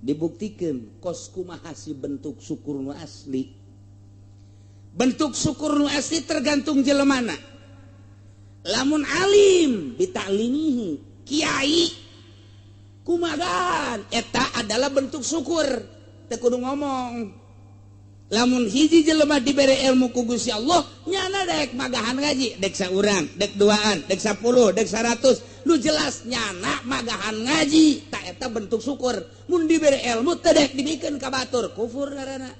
Dibuktikan kos kumaha si bentuk syukur nu asli. Bentuk syukur nu asli tergantung jelemana. Lamun alim bitaklimihi, kiai kumagan, eta adalah bentuk syukur, teu kudu ngomong. Lamun hiji jelema dibere ilmu ku Gusti Allah, nyana dek magahan ngaji, dek saurang, dek duaan, dek 10, dek 100, lu jelas nyana magahan ngaji, tak eta bentuk syukur. Mun dibere ilmu teu dek dibikeun ka batur, kufur ngaranna.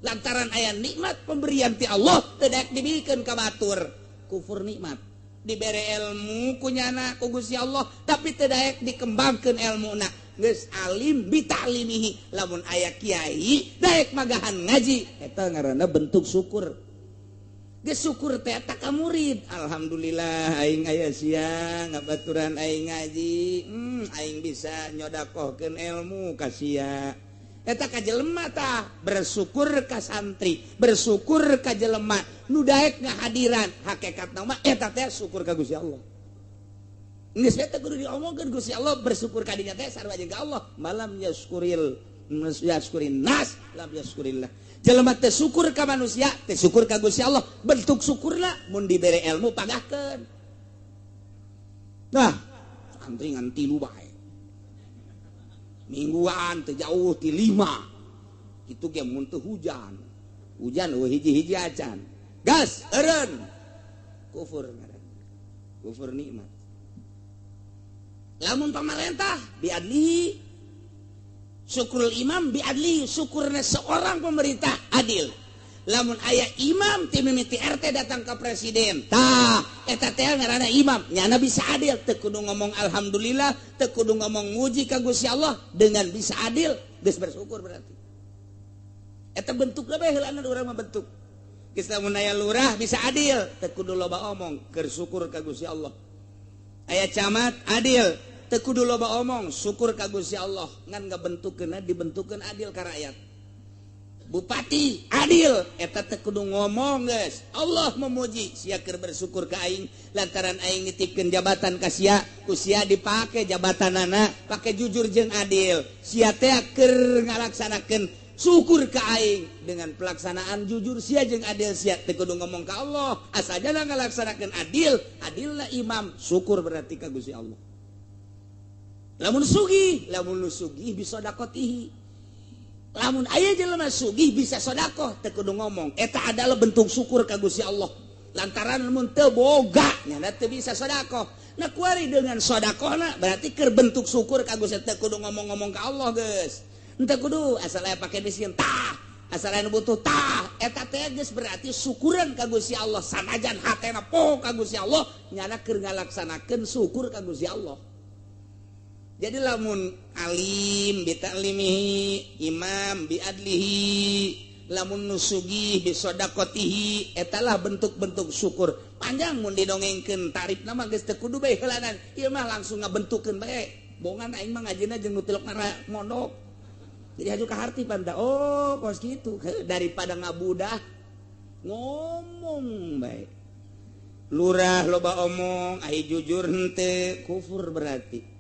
Lantaran aya nikmat pemberian ti Allah teu dek dibikeun ka batur, kufur nikmat. Dibere ilmu ku nyana ku Gusti Allah, tapi teu daek dikembangkeun ilmuna. Geus alim bitaklimihi, lamun aya kiai daek magahan ngaji, eta ngaranna bentuk syukur. Geus syukur teh eta ka murid, alhamdulillah aing aya sia ngabaturan aing ngaji, aing bisa nyodakohkeun ilmu ka sia. Eta ka jelema tah bersyukur ka santri, bersyukur ka jelema nu daek ngahadiran, hakikatna mah eta teh syukur ka Gusti Allah. Geus teh kudu diomongkeun Gusti Allah, bersyukur ka dinya teh sarua jeung ka Allah. Malam yaskuril yaskurin nas lam yaskurillah. Jelema teh syukur ka manusia, teh syukur ka Gusti Allah. Bentuk syukurna mun dibere ilmu pagahkeun. Nah, santri ngan 3 bae. Mingguan teu jauh ti 5. Kitu ge mun teu hujan. Hujan eueuh hiji-hiji acan. Gas eureun. Kufur ngaranna. Kufur nikmat. Lamun pamarentah biadli, syukurul imam biadli, syukurna seorang pemerintah adil. Lamun aya imam ti mimiti RT datang ke presiden, tah eta teh ngaranna imam, nyana bisa adil, teu kudu ngomong alhamdulillah, teu kudu ngomong muji ka Gusti Allah, dengan bisa adil geus bersyukur berarti. Eta bentukna bae heulana urang mah bentuk. Geus lamun aya lurah bisa adil, teu kudu loba omong, keur syukur ka Gusti Allah. Aya camat adil, teu kudu loba omong, syukur ka Gusti Allah, ngan ngabentukkeunna dibentukkeun adil ka rakyat. Bupati adil, eta teu kudu ngomong geus. Allah memuji sia keur bersyukur ka aing lantaran aing nitipkeun jabatan ka sia, ku sia dipake jabatanana, pake jujur jeung adil. Sia teh keur ngalaksanakeun syukur ka aing dengan pelaksanaan jujur sia jeung adil sia, teu kudu ngomong ka Allah, asajana ngalaksanakeun adil, adilna imam, syukur berarti ka Gusti Allah. Lamun sugih, lamun nu sugih bisa dakotihi. Lamun aya jelema sugih bisa sedekah, teu kudu ngomong. Eta adalah bentuk syukur ka Gusti Allah. Lantaran mun teu boga nyana teu bisa sedekah. Nah kuari dengan sedekahna berarti keur bentuk syukur ka Gusti, teu kudu ngomong-ngomong ka Allah geus. Henteu kudu asal aya pake miskin tah, asal aya nu butuh tah, eta teh geus berarti syukuran ka Gusti Allah. Sanajan hatena poho ka Gusti Allah, nyana keur ngalaksanakeun syukur ka Gusti Allah. Jadi lamun alim bitaklimihi, imam biadlihi, lamun nusugih bisodaqotihi, etalah bentuk-bentuk syukur. Panjang mun didongengkeun tarifna mah geus teu kudu bae heulanan. Ieu mah langsung ngabentukkeun bae. Bongan aing mah ngajina jeung nu tilok mondok. Jadi haju ka harti panta. Oh, kos kitu daripada ngabudah ngomong bae. Lurah loba omong, ai jujur henteu, kufur berarti.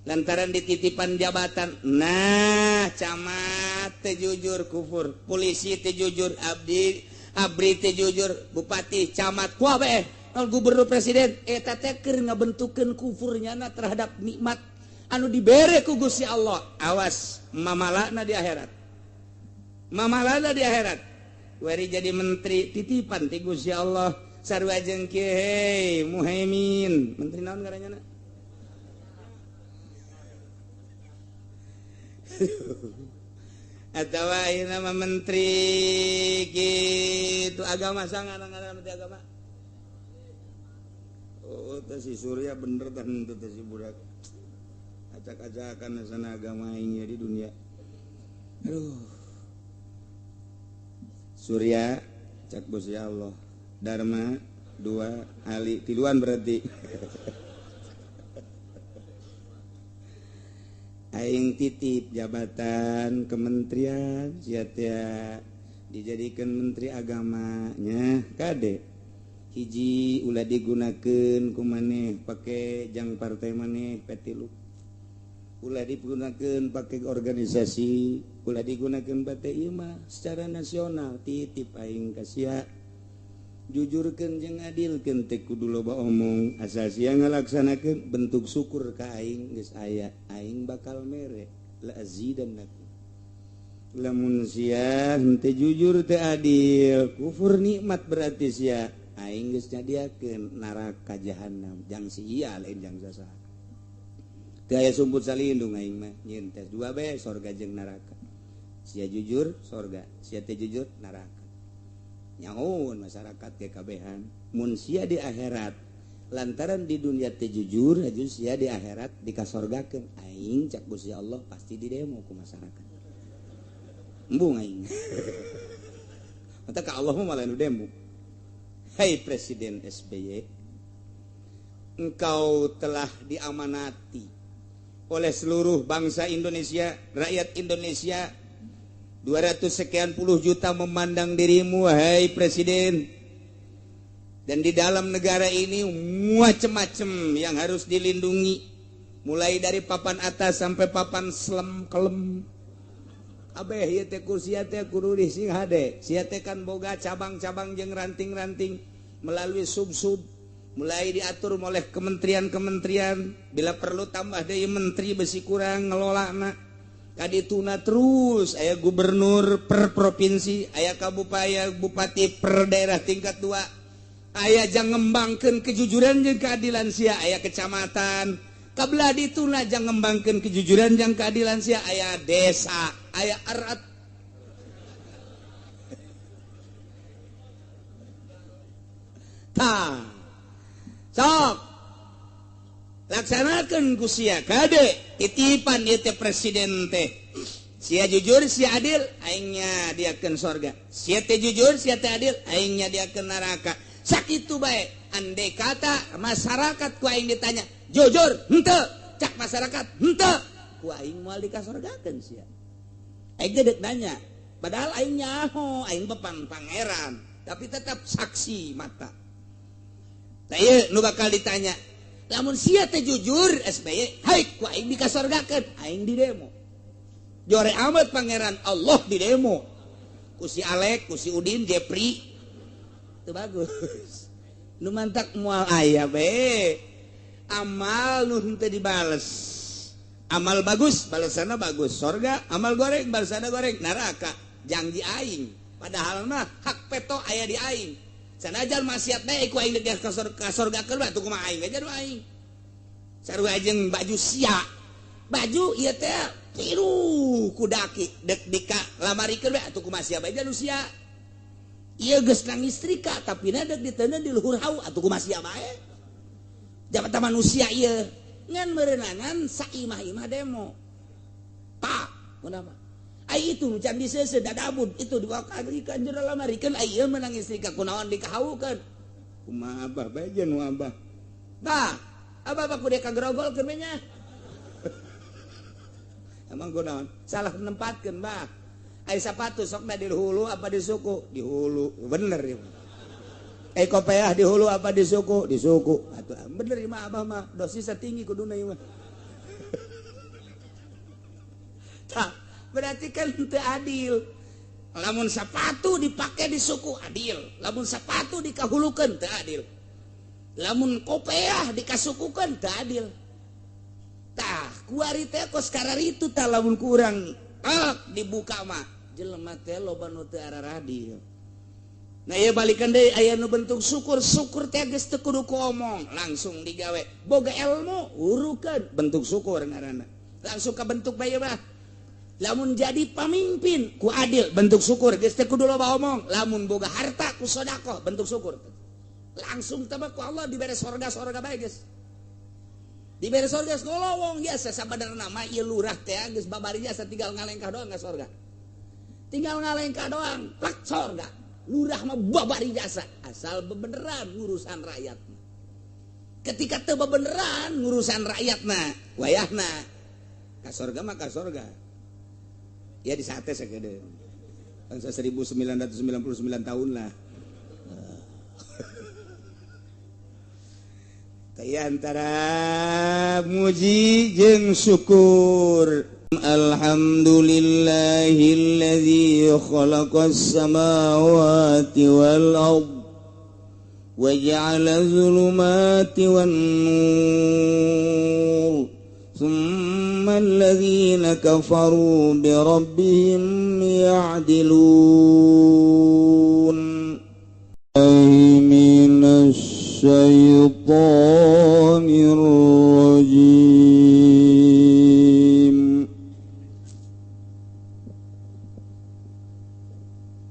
Lantaran dititipan jabatan, nah camat teu jujur kufur, polisi teu jujur, abdi abri teu jujur, bupati, camat, kuah bae, gubernur, presiden, eta teh keur ngabentukkeun kufurnya na terhadap nikmat anu dibere ku Gusti Allah. Awas mamalana di akhirat. Mamalana di akhirat. Wari jadi menteri titipan ti Gusti Allah, sarua jeung kieu hei Muhaimin, menteri naon ngaranna? Atau ayeuna mah menteri gitu agama sangat ngaran menteri agama. Oh, teh si Surya bener teh henteu teh si budak. Acak-acakan sana agama aing di dunia. Aduh. Surya cak Gusti Allah. Dharma 2 Ali tiluan berarti. Aing titip jabatan kementerian sia teh dijadikan menteri agamanya kade hiji ulah digunakeun ku maneh pake jang partai maneh P3, ulah digunakeun pake organisasi, ulah digunakeun pake ieu mah secara nasional. Titip aing ka sia, jujurkeun jeung adilkeun, teu kudu loba omong, asal sia ngalaksanakeun. Bentuk syukur ka aing geus aya, aing bakal mere la azidannakum. Lamun sia henteu jujur, teu adil, kufur nikmat berarti sia, aing geus nyadiakeun neraka jahanam jang sia, lain jang sasaha. Teu aya sumput salindung aing mah, nyieun tes dua bae, sorga jeung neraka. Sia jujur sorga, sia teu jujur neraka. Nyahoun masyarakat ge kabehan mun sia di akhirat lantaran di dunia teu jujur aju sia di akhirat dikasorgakeun aing, cak Gusti Allah pasti di demo ku masyarakat. Embung aing. Mata ka Allah mah malah nu demo. Hai Presiden SBY, engkau telah diamanati oleh seluruh bangsa Indonesia, rakyat Indonesia 200 sekian puluh juta memandang dirimu, wahai Presiden. Dan di dalam negara ini macem-macem yang harus dilindungi, mulai dari papan atas sampai papan selem kelem. Kabeh ieu teh kursi teh kudu sing hade. Sia teh kan boga cabang-cabang jeung ranting-ranting melalui sub-sub, mulai diatur oleh kementerian-kementerian, bila perlu tambah deui menteri besi kurang ngelolana. Kadituna terus aya gubernur per provinsi, aya kabupaten, bupati per daerah tingkat 2, aya jang ngembangkeun kejujuran jeung keadilan sia aya kecamatan, kabelah dituna jang ngembangkeun kejujuran jeung keadilan sia aya desa, aya erat. Tah sok laksanakeun ku sia kade titipan ieu teh presiden teh. Sia jujur sia adil aing nyadiakeun sorga, sia teh jujur sia teh adil aing nyadiakeun neraka. Sakitu bae andai kata masyarakat ku aing ditanya jujur henteu, cak masyarakat henteu, ku aing moal dikasorgakeun sia. Aing teh deuk nanya, padahal aing nyaho aing bepang pangeran, tapi tetap saksi mata. Tah ieu nu bakal ditanya, lamun sia teh jujur SBY, haik ku aing dikasorgakeun, aing di demo. Jore amat pangeran Allah di demo ku si Alek, ku si Udin, Jepri. Teu bagus. Nu mantak moal aya bae. Amal nu henteu dibales. Amal bagus, balasanna bagus, sorga. Amal goreng, balasanna goreng, neraka. Janji aing. Padahal mah hak peto aya di aing. Sanajan maksiat bae ku aing deuk ka sorgakeun atuh kumaha aing aja nu aing. Sarua jeung baju sia. Baju ieu teh tiru ku daki deuk dika lamarikeun bae atuh kumaha sia bae nu sia. Ieu geus nang istrika tapi na deuk diteundeun di luhur hau atuh kumaha sia bae. Jabatan manusia ieu ngan meureunangan saimah-imah demo. Pak, kunaon? Ai itu nu can diseuseuh dadabud itu diwakadrikeun jero lamarikeun ai ieu meunang istrika kunaon dikahawukeun. Kumaha abah bae jeung nu abah. Bah, abah mah kudu kagrogolkeun we nya. Emang kunaon? Salah nempatkeun bah. Ai sapatu sokna di hulu apa di suku? Di hulu. Bener ieu. Ai kopeah di hulu apa di suku? Di suku. Atuh bener ieu mah abah mah dosisna tinggi kuduna ieu mah. Tah, berarti kan teu adil. Lamun sapatu dipake di suku adil, lamun sapatu dikahulukeun teu adil. Lamun kopeah dikasukukeun teu adil. Tah, kuari teh kos kararitu tah lamun kurang tak dibuka mah jelema teh loba nu teu araradil. Nah ieu balikan deui aya nu bentuk syukur, syukur teh geus teu kudu omong, langsung digawe. Boga ilmu urukeun bentuk syukur ngaranna. Langsung kabentuk bae mah. Lamun jadi pamimpin ku adil bentuk syukur geus teu kudu loba omong. Lamun boga harta ku sedekah bentuk syukur. Langsung teh ku Allah dibere sorga-sorga bae geus. Dibere sorga geus ngolowong biasa sabadarna mah ieu lurah teh geus babari jasa tinggal ngalengkah doang ka sorga. Tinggal ngalengkah doang plak sorga. Lurah mah babari jasa asal bebeneran ngurusan rakyat. Ketika teu bebeneran ngurusan rakyatna wayahna Ka sorga mah ka sorga ya, di sate sakedeung bangsa 1999 tahun lah. Kayak antara muji jeung syukur. Alhamdulillahilladzi khalaqas samawati wal ard wa ja'ala zulumati wan nur thumma alladzina kafaru bi rabbihim ya'dilun. Minasy syaithanir rajim.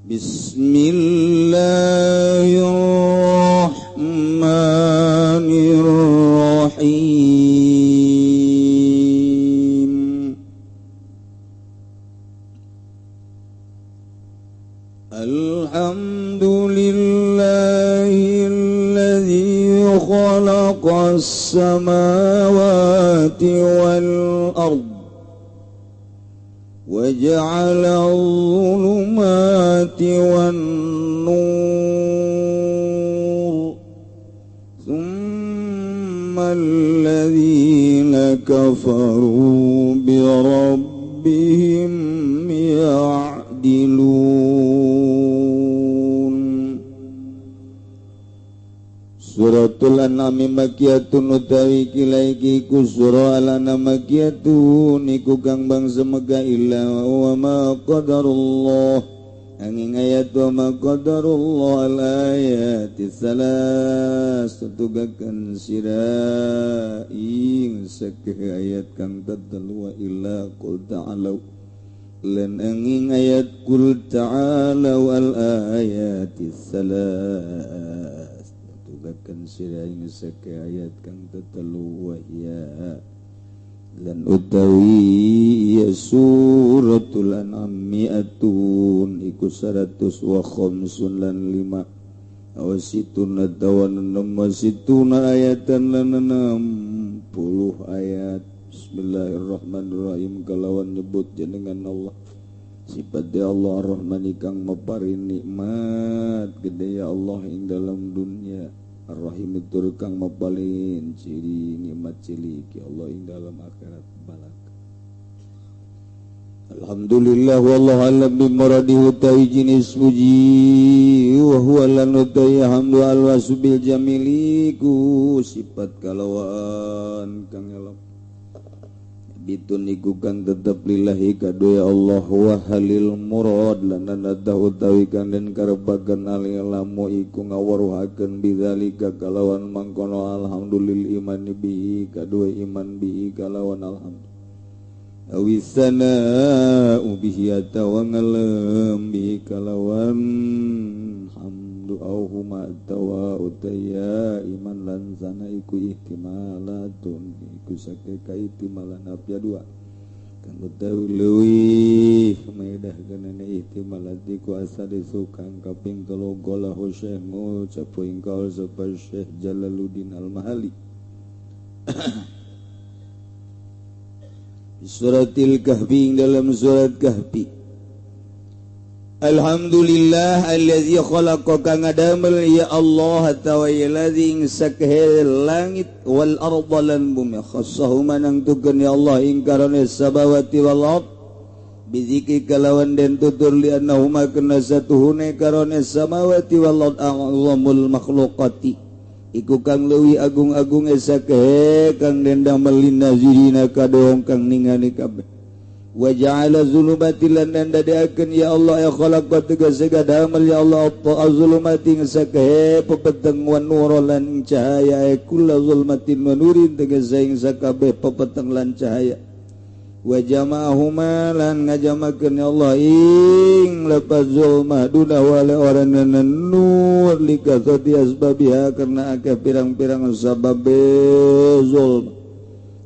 Bismillahirrahmanirrahim. Alhamdulillahilladzi khalaqas samawati wal ard wa ja'ala adh-dhulumati wan nur thumma alladhina kafaru bi rabbihim ya'dilun. Suratul An'am makiyatun utawi kilaiki ku surah Al-An'am makiyatun iku kang bangsa Mekah illa wa ma qadarullah angin ayat wa ma qadarullah al ayati salas tutugakeun sira ing sakeh ayat kang tetelu wa illa qul ta'alu lan angin ayat qul ta'alu al ayati salas tutugakeun sira ing sakeh ayat kang tetelu wa hiya lan utawi ya suratul an'am mi'atun iku 100 wa khamsun lan 5 aw situna tawan situna ayatan lan 60 ayat. Bismillahirrahmanirrahim. Kalawan nyebut jenengan Allah sifat ya Allah Ar-Rahman kang maparin nikmat gede ya Allah ing dalam dunia, Ar-Rahim tur kang mapalin ciri nikmat cilik ya Allah ing dalam akhirat balak. Alhamdulillah wallahu alam bi muradihi utawi jinis puji wa huwa lan utawi hamdu al-wasbil jamili ku sifat kalawan kang elok bitun iku kang tetep lillahi kadue Allah wa halil murad lan nada utawi kang den karepaken alilamu iku ngaweruhakeun bidzalika kalawan mangkono alhamdulil iman bihi kadue iman bihi kalawan alhamdulillah awisana bihi atawa ngalem bihi kalawan hamdu auhuma atawa utaya iman lan sana iku ihtimalatun iku sake kaihtimalan apya dua kang utawi leuwih maedahkeunana ihtimalat iku asalisu kang kaping telu golahu Syekh ngucap ing kaul sapa Syekh Jalaluddin Al-Mahali. Suratil Kahfi dalam surat Kahfi. Alhamdulillah allazi khalaqa kang ngadamel ya Allah tawa allazi sakhe langit wal arda lan bumi khassahuma nangtukeun ya Allah ing karone sabawati wal ard bizikri kalawan den tutur li annahuma kana satuhune karone samawati wal ard a'zamul makhluqati iku kang leuwih agung-agung sakhe kang den damel linazirina kadohong kang ningali kabeh. Wa ja'ala zulumati lan dadeakeun ya Allah ya khalaqa tegese damel ya Allah apa zulumati sakhe pepeteng wan nur lan cahaya kullu zulmatin wa nurin tegese ing sakabeh pepeteng lan cahaya. Wa jama'ahuma lan ngajamakeun ya Allah ing lepas zulmah duna wala oranana nur likasati asbabiha karena akeh pirang-pirang sababe zulm.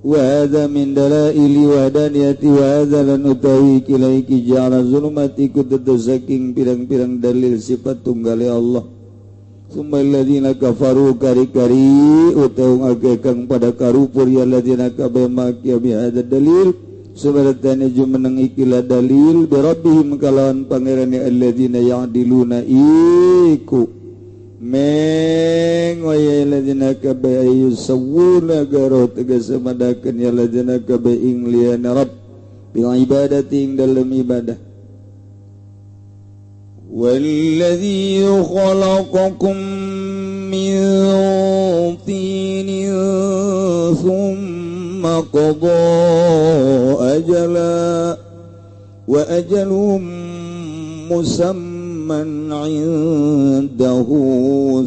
Wa hadza min dalaili wahdaniyati wa hadza lan utawi kilaiki ja'ala zulumati kudu saking pirang-pirang dalil sifat tunggale Allah. Summa alladzina kafaru kari-kari utawa akeh kang pada karupur ya alladzina kabeh makia bi hadza dalil Sebaratane jumeneng ikilah dalil bi rabbihim kalawan pangerane alladzina ya'diluna iku mengoy alladzina kabe yusawuna garo tegese madakeun ya alladzina kabe ing liyana rabb bil ibadati ing dalem ibadah. Walladzi khalaqakum min tinin thumma qada ajala wa ajalum musamman 'indahu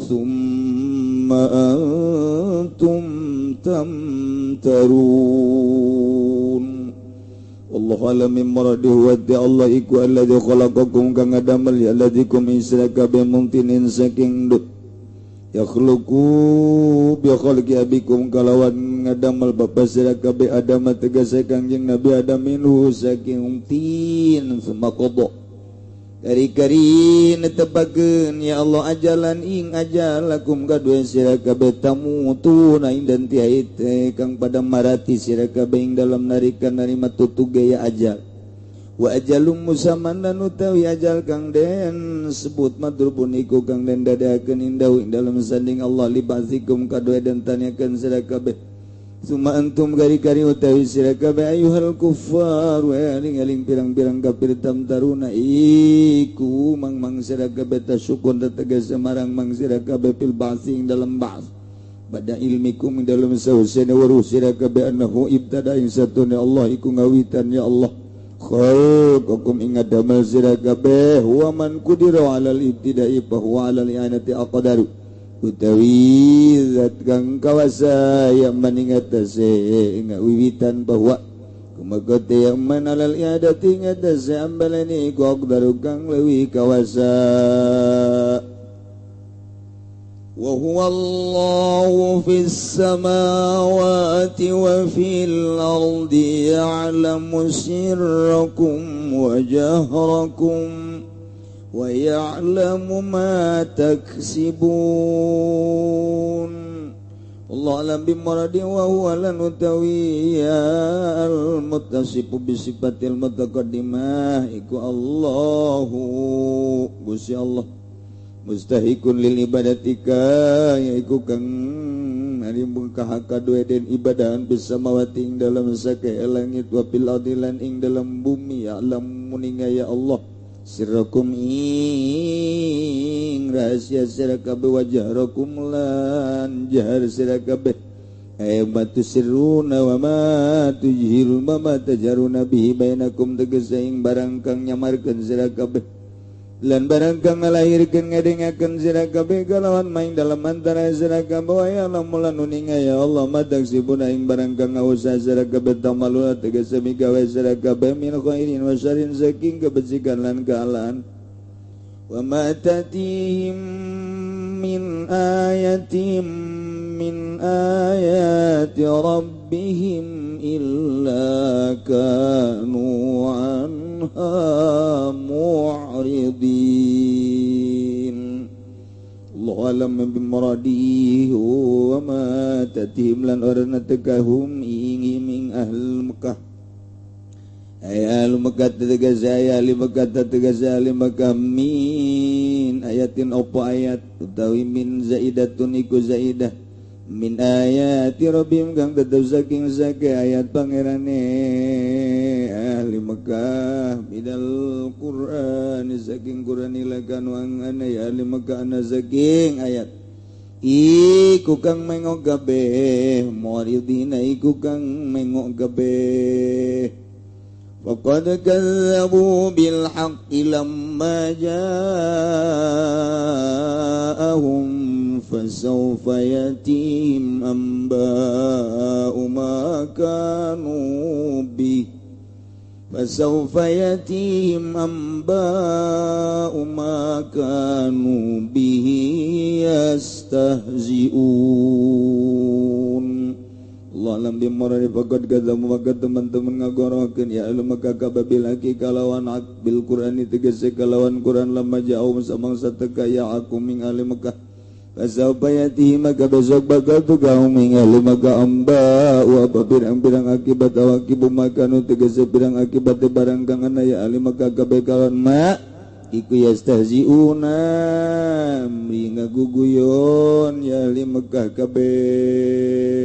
thumma antum tamtarun. Wallahu a'lam bimuradihi wa Allah iku alladzi khalaqakum kang ngadamel ya alladzikum israka bi mumtinin saking dut yakhluqu bi khalqi abikum kalawan ngadamel bapa sira kabeh Adam tegese Kangjeng Nabi Adam minhu saking tin summa qada kari-kari netepakeun ya Allah ajalan ing ajalakum kadue sira kabeh tamutuna ing dan tiait kang pada marati sira kabeh ing dalam narikan narima tutuge ya ajal wa ajalum musamman lan utawi ajal kang den sebut madrubun iku kang den dadakeun indahu ing dalam sanding Allah libazikum kadue den tanyakeun sira kabeh summa antum gari-gari utawi sira kabeh ayuhal kuffar wa eling-eling pirang-pirang kafir tamtaruna iku mang-mang sira kabeh tasyukun tegas marang mang sira kabeh fil ba'si ing dalam ba'ts bada ilmikum ing dalam sausena waruh sira kabeh annahu ibtada ing satune Allah iku ngawitan ya Allah khalaqakum ing ngadamel sira kabeh wa man qudira alal ibtida'i fa huwa alal i'anati aqdaru utawi zat kang kawasa yang maningatase ngawiwitan bahwa kumagote yang man alal i'adati ngatase ambalani iku aqdaru kang leuwih kawasa. Wa huwa Allahu fis samawati wa fil ardi ya'lamu sirrakum wa jahrakum wa ya'lamu ma taksibun. Allah alam bimuradi wa huwa lan utawiya al-muttasifu bi sifatil mutaqaddimah iku Allahu Gusti Allah mustahikun lil ibadatika yaiku kang narimbung kahakadue den ibadahan bisamawati ing dalam sake langit wa fil ardi lan ing dalam bumi ya alam muninga ya Allah sirrakum ing rahasia sira kabeh wajahrakum lan jahar sira kabeh ay ma tusirruna wa ma tujhiruna wa ma tajaruna bihi bainakum tegese ing barang kang nyamarkeun sira kabeh lan barang kang ngalahirkeun ngadengakeun sira kabeh kalawan maing dalam antara sira kabeh ya lamun uninga ya Allah madaksibuna ing barang kang ngausa sira kabeh tamaluna tegese migawe sira kabeh min khairin wa syarrin saking kebajikan lan kealaan wa ma tatihim min ayatin min ayati rabbihim illa kanu anha mu'ridin. Allah alam bimuradihi wa ma tatihim lan orna tekahum ingim ing ahl Mekah ay ahli Mekah tegese ay ahli Mekah tegese ahli Mekah min ayatin opo ayat utawi min zaidatun iku zaidah min ayati rabbihim kang tetep saking sake ayat pangerane ahli Mekah bidal Qur'an saking Qur'an ilakan wangane ya ahli Mekah ana saking ayat iku kang mengok kabeh muridina iku kang mengok kabeh. Faqad kazzabu bil haqqi lamma ja'ahum fasawfa yatihim anba'u ma kanu bih fasawfa yatihim anba'u ma kanu bihi yastahzi'un. Allah alam bimuradi faqad kadzabu maka teman-teman ngagorohkeun ya ahli Mekah kababil haqi kalawan bil Qur'ani tegese kalawan Qur'an lamma ja'u samangsa teka ya aku ming ahli Mekah Fasaufa yatihi maka besok bakal tu kaum ahli maka amba wa apa pirang-pirang akibat awakibu makanu tegese pirang akibat barang kang ana ya ahli maka kabeh kawan ma iku yastahziuna ngaguguyon ya ahli Mekah kabeh.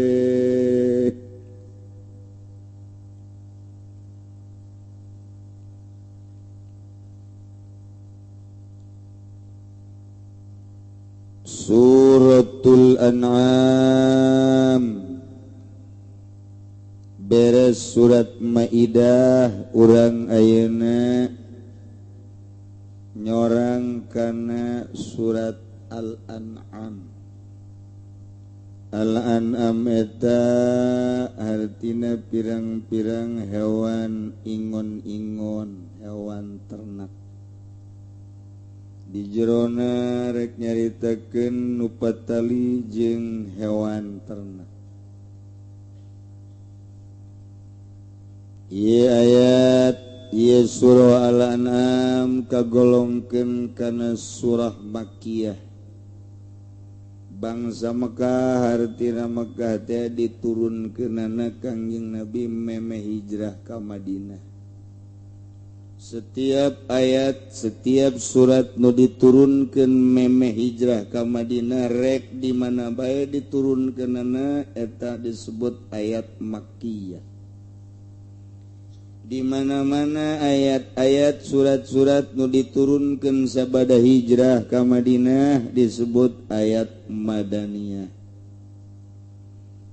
Suratul An'am beres surat Maidah urang ayeuna nyorang kana surat Al-An'am. Al-An'am eta artina pirang-pirang hewan ingon-ingon, hewan ternak. Di jerona rek nyaritakeun nu patali jeung hewan ternak. Ieu ayat ieu surah Al-An'am kagolongkeun kana surah Makkiyah. Bangsa Mekah hartina Mekah teh diturunkeunana Kangjeng Nabi memeh hijrah ka Madinah. Setiap ayat, setiap surat nu diturunkeun memeh hijrah ka Madinah rek di mana bae diturunkeunana eta disebut ayat Makkiyah. Di mana-mana ayat-ayat surat-surat nu diturunkeun sabada hijrah ka Madinah disebut ayat Madaniyah.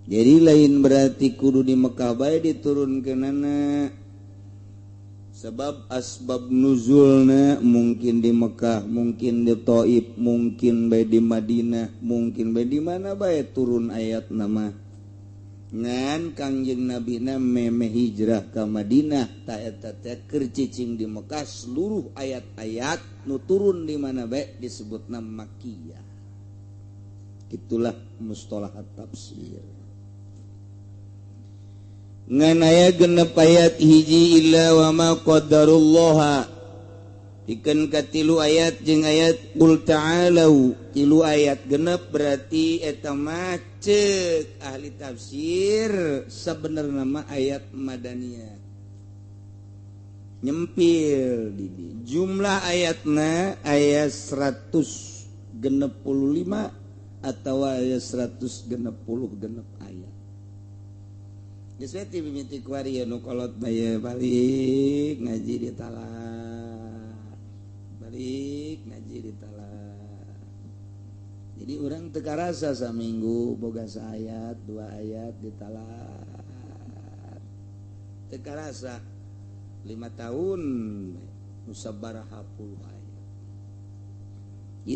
Jadi lain berarti kudu di Mekah bae diturunkeunana. Sebab asbab nuzulna mungkin di Mekah, mungkin di Taif, mungkin bae di Madinah, mungkin bae di mana bae turun ayat nama. Ngan Kangjeng Nabina memeh hijrah ka Madinah ta eta teh keur cicing di Mekah seluruh ayat-ayat nu turun di mana bae disebutna Makkiyah. Itulah mustalahat tafsir. Ngan aya genep ayat hiji illa wa ma qadarullaha dikeun ka tilu ayat jeung ayat qul ta'alu tilu ayat genep berarti eta mah ceuk ahli tafsir sabenerna mah ayat madaniyah nyempil di jumlah ayatna ayat 165 atau ayat 166 ayat. Geus we ti mimiti kuari nu kolot bae balik ngaji di talak. Balik ngaji di talak. Jadi urang teu karasa saminggu boga saayat, dua ayat di talak. Teu karasa 5 tahun nu sabaraha puluh ayat.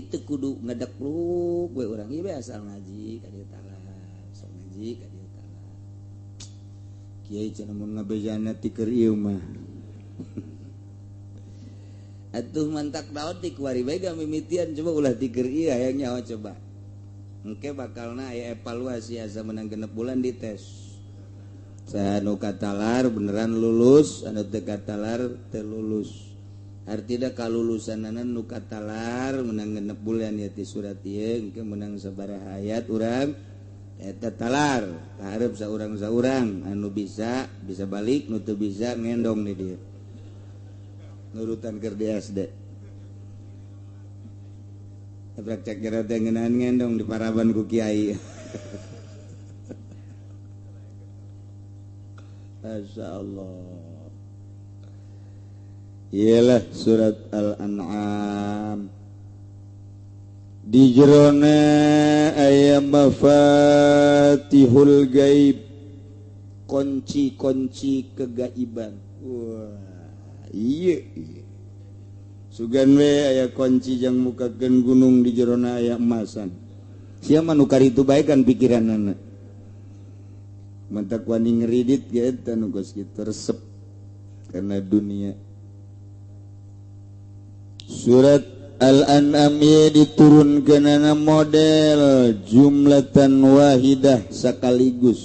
Itu kudu ngedekluk we urang ieu asal ngaji ka dieu talak, sok ngaji ka dieu. Kiai cenah mun ngabejana ti keur ieu mah. Atuh mantak daun ti kuari bae mimitian coba ulah ti keur ieu hayang nyaho coba. Engke bakalna aya evaluasi asa menang 6 bulan dites. Saha nu katalar beneran lulus, anu teu katalar teu lulus. Artina kalulusanana nu katalar menang 6 bulan ya ti surat ieu engke menang sabaraha ayat urang eta talar kaharep saurang-saurang anu bisa bisa balik nu teu bisa ngendong di dieu nurutan keur di SD tabrak cek jero teh ngeunahan ngendong di paraban ku kiai. Masyaallah. Iyalah surat Al-An'am. Di jerona aya mafatihul gaib, kunci-kunci kegaiban. Wah, iya, iya. Sugan we aya kunci jang mukakeun gunung di jerona aya emasan. Sia mah nu karitu bae kan pikiranana. Mantak wani ngeridit ge eta nu geus kitu resep kana dunia. Surat Al-An'am diturunkeunana model jumlatan wahidah sekaligus.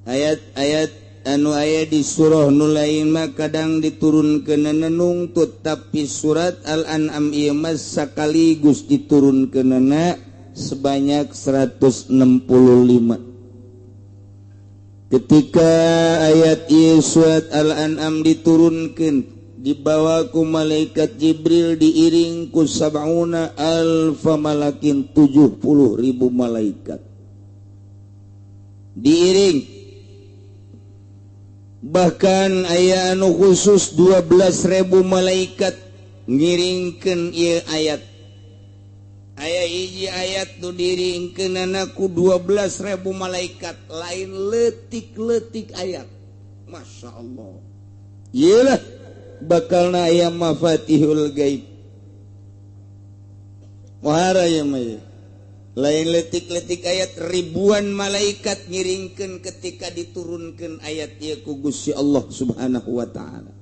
Ayat-ayat anu aya di surah nu lain mah kadang diturunkeunana nungtut, tapi surat Al-An'am ieu mah sakaligus diturunkeunana sebanyak 165. Ketika ayat ieu surat Al-An'am diturunkeun, dibawa ku malaikat Jibril diiring ku sab'una alfa malakin, 70.000 malaikat diiring. Bahkan aya anu khusus 12.000 malaikat ngiringkeun ieu ayat. Aya hiji ayat nu diringkeunana ku 12.000 malaikat, lain leutik-leutik ayat. Masya Allah. Iyalah bakalna aya mafatihul gaib. Muhara ieu mah. Lain letik-letik ayat, ribuan malaikat ngiringkeun ketika diturunkeun ayat ieu ku Gusti Allah Subhanahu wa taala.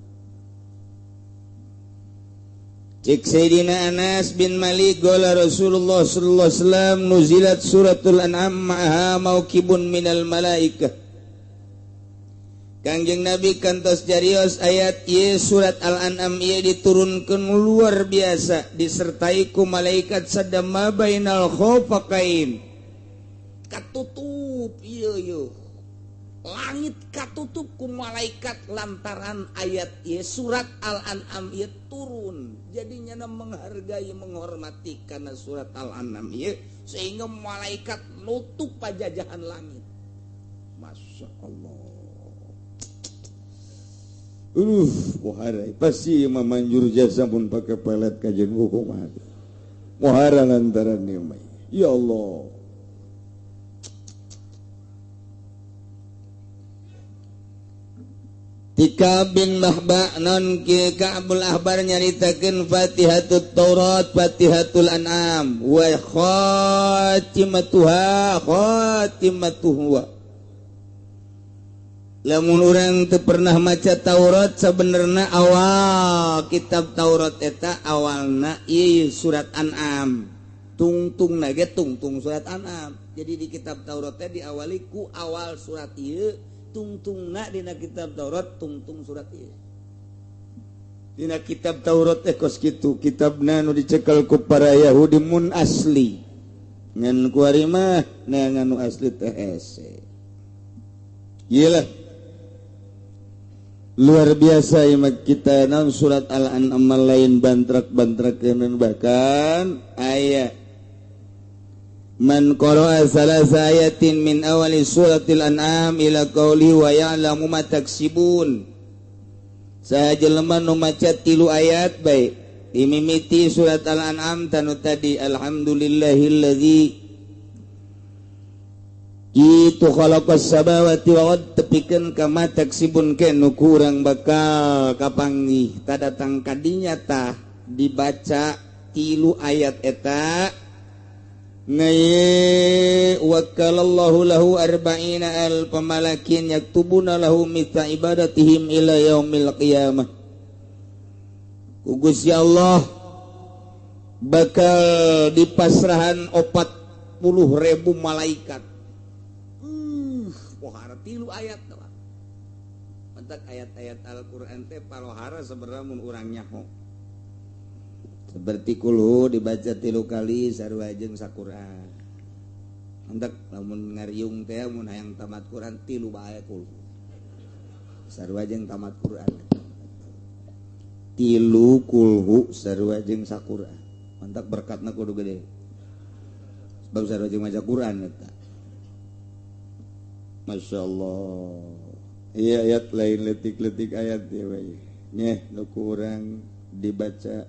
Cek Sayyidina Anas bin Malik qala Rasulullah sallallahu alaihi wasallam nuzilat suratul an'am ma'aha mauqibun minal malaikah. Kangjeng Nabi kantos jarios ayat ieu surat Al-An'am ieu diturunkeun luar biasa disertai ku malaikat sadama bainal khofaqain. Katutup ieu ieu. Langit katutup ku malaikat lantaran ayat ieu surat Al-An'am ieu turun. Jadi nyana menghargai menghormati karena surat Al-An'am ieu sehingga malaikat nutup pajajahan langit. Masya Allah. Muhara pasti manjur jasa pun pakai pelet kajian hukum muhara lantaran ieu mah. Ya Allah. Tika bin Mahba non ki Ka'bul Ahbar nyaritakeun Fatihatut Taurat, Fatihatul An'am wa khatimatuha khatimatuhu. Lamun urang teu pernah maca Taurat sabenerna awal kitab Taurat eta awalna ieu surat An'am. Tungtungna ge tungtung surat An'am. Jadi di kitab Taurat teh diawali ku awal surat ieu, tungtungna dina kitab Taurat tungtung surat ieu. Dina kitab Taurat teh kos kitu, kitabna nu dicekel ku para Yahudi mun asli. Ngan kuari mah neangan nu asli teh hese. Iyalah luar biasa imat kita naon surat Al-An'am lain bantrak-bantrakeun bahkan aya man qara'a salasa ayatin min awali suratil an'am ila qauli wa ya'lamu ma taksibun. Saha jelema nu maca 3 ayat bae dimimiti surat Al-An'am tanu tadi alhamdulillahillazi itu khalaqas samawati wal ard tepikeun ka ma taksibun ke nu kurang bakal kapanggih ta datang kadinya tah dibaca 3 ayat eta ngaye wakalallahu lahu arba'ina alf malakin yaktubuna lahu mithla ibadatihim ila yaumil qiyamah. Ku Gusti Allah bakal dipasrahan 40.000 malaikat. Tilu ayat doang. Mentak ayat-ayat Al-Qur'an teh palohara sebenarnya mun urang nyaho. Seperti kulhu dibaca 3 kali sarua jeung saquran. Mentak lamun ngariung teh mun hayang tamat Quran 3 bae kulhu. Sarua jeung tamat Quran. 3 kulhu sarua jeung saquran. Mentak berkatna kudu gede. Sebab sarua jeung maca Quran eta. Masya Allah. Iya ayat lain letik-letik ayat ya bae. Nyeh nu kurang dibaca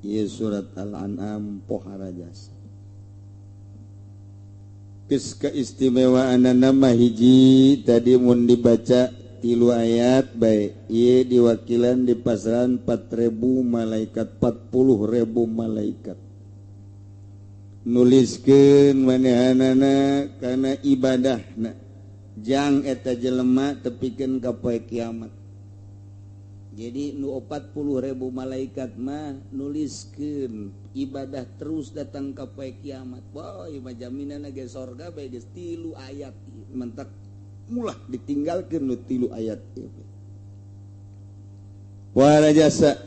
ieu surat Al-An'am pohara jasa. Geus keistimewaanna mah hiji tadi mun dibaca 3 ayat bae ieu diwakilan di pasaran 4.000 malaikat, 40.000 malaikat. Nuliskeun manehanana kana ibadahna jang eta jelema tepikeun ka poe kiamat. Jadi nu 40.000 malaikat mah nuliskeun ibadah terus datang ka poe kiamat. Wah, ieu mah jaminanna ge sorga bae geus 3 ayat. Mentak Mulah ditinggalkeun nu 3 ayat ieu. Wala jasa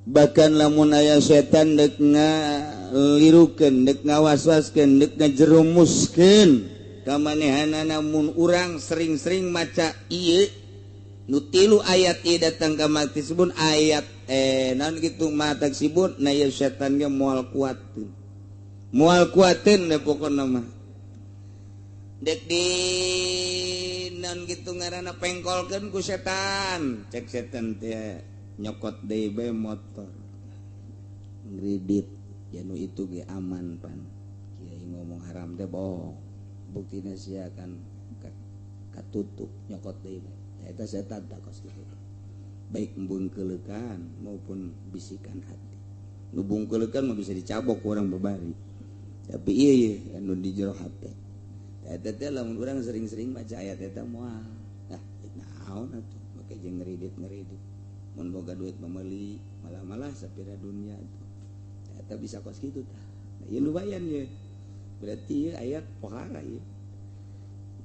bahkan lamun aya setan dek ngalirukeun, dek ngawaswaskeun, dek ngajerumuskeun ka manehanana mun urang sering-sering maca ieu nu 3 ayat ieu datang ka maksibun ayat naon kitu mataksibun na ieu setan ge moal kuateun. Moal kuateun da pokona mah. Dek di naon kitu ngaranna pengkolkeun ku setan. Cek setan teh nyokot deui bae motor. Ngridit ya nu itu ge aman pan. Kiai ngomong haram teh bohong. Buktina sia kan katutup nyokot deui bae. Eta setan tak kos kitu. Baik embung keleukan maupun bisikan hati. Nu bungkeleukan mah bisa dicabok ku urang babari. Tapi ieu ye anu di jero hate. Eta teh lamun urang sering-sering maca ayat eta moal. Ah, naon atuh make jeung ngeridit-ngeridit. Mun boga duit meuli, malah-malah sapira dunia atuh. Eta bisa kos kitu tah. Nah, ieu lumayan ye. Berarti ieu ayat pohara ieu.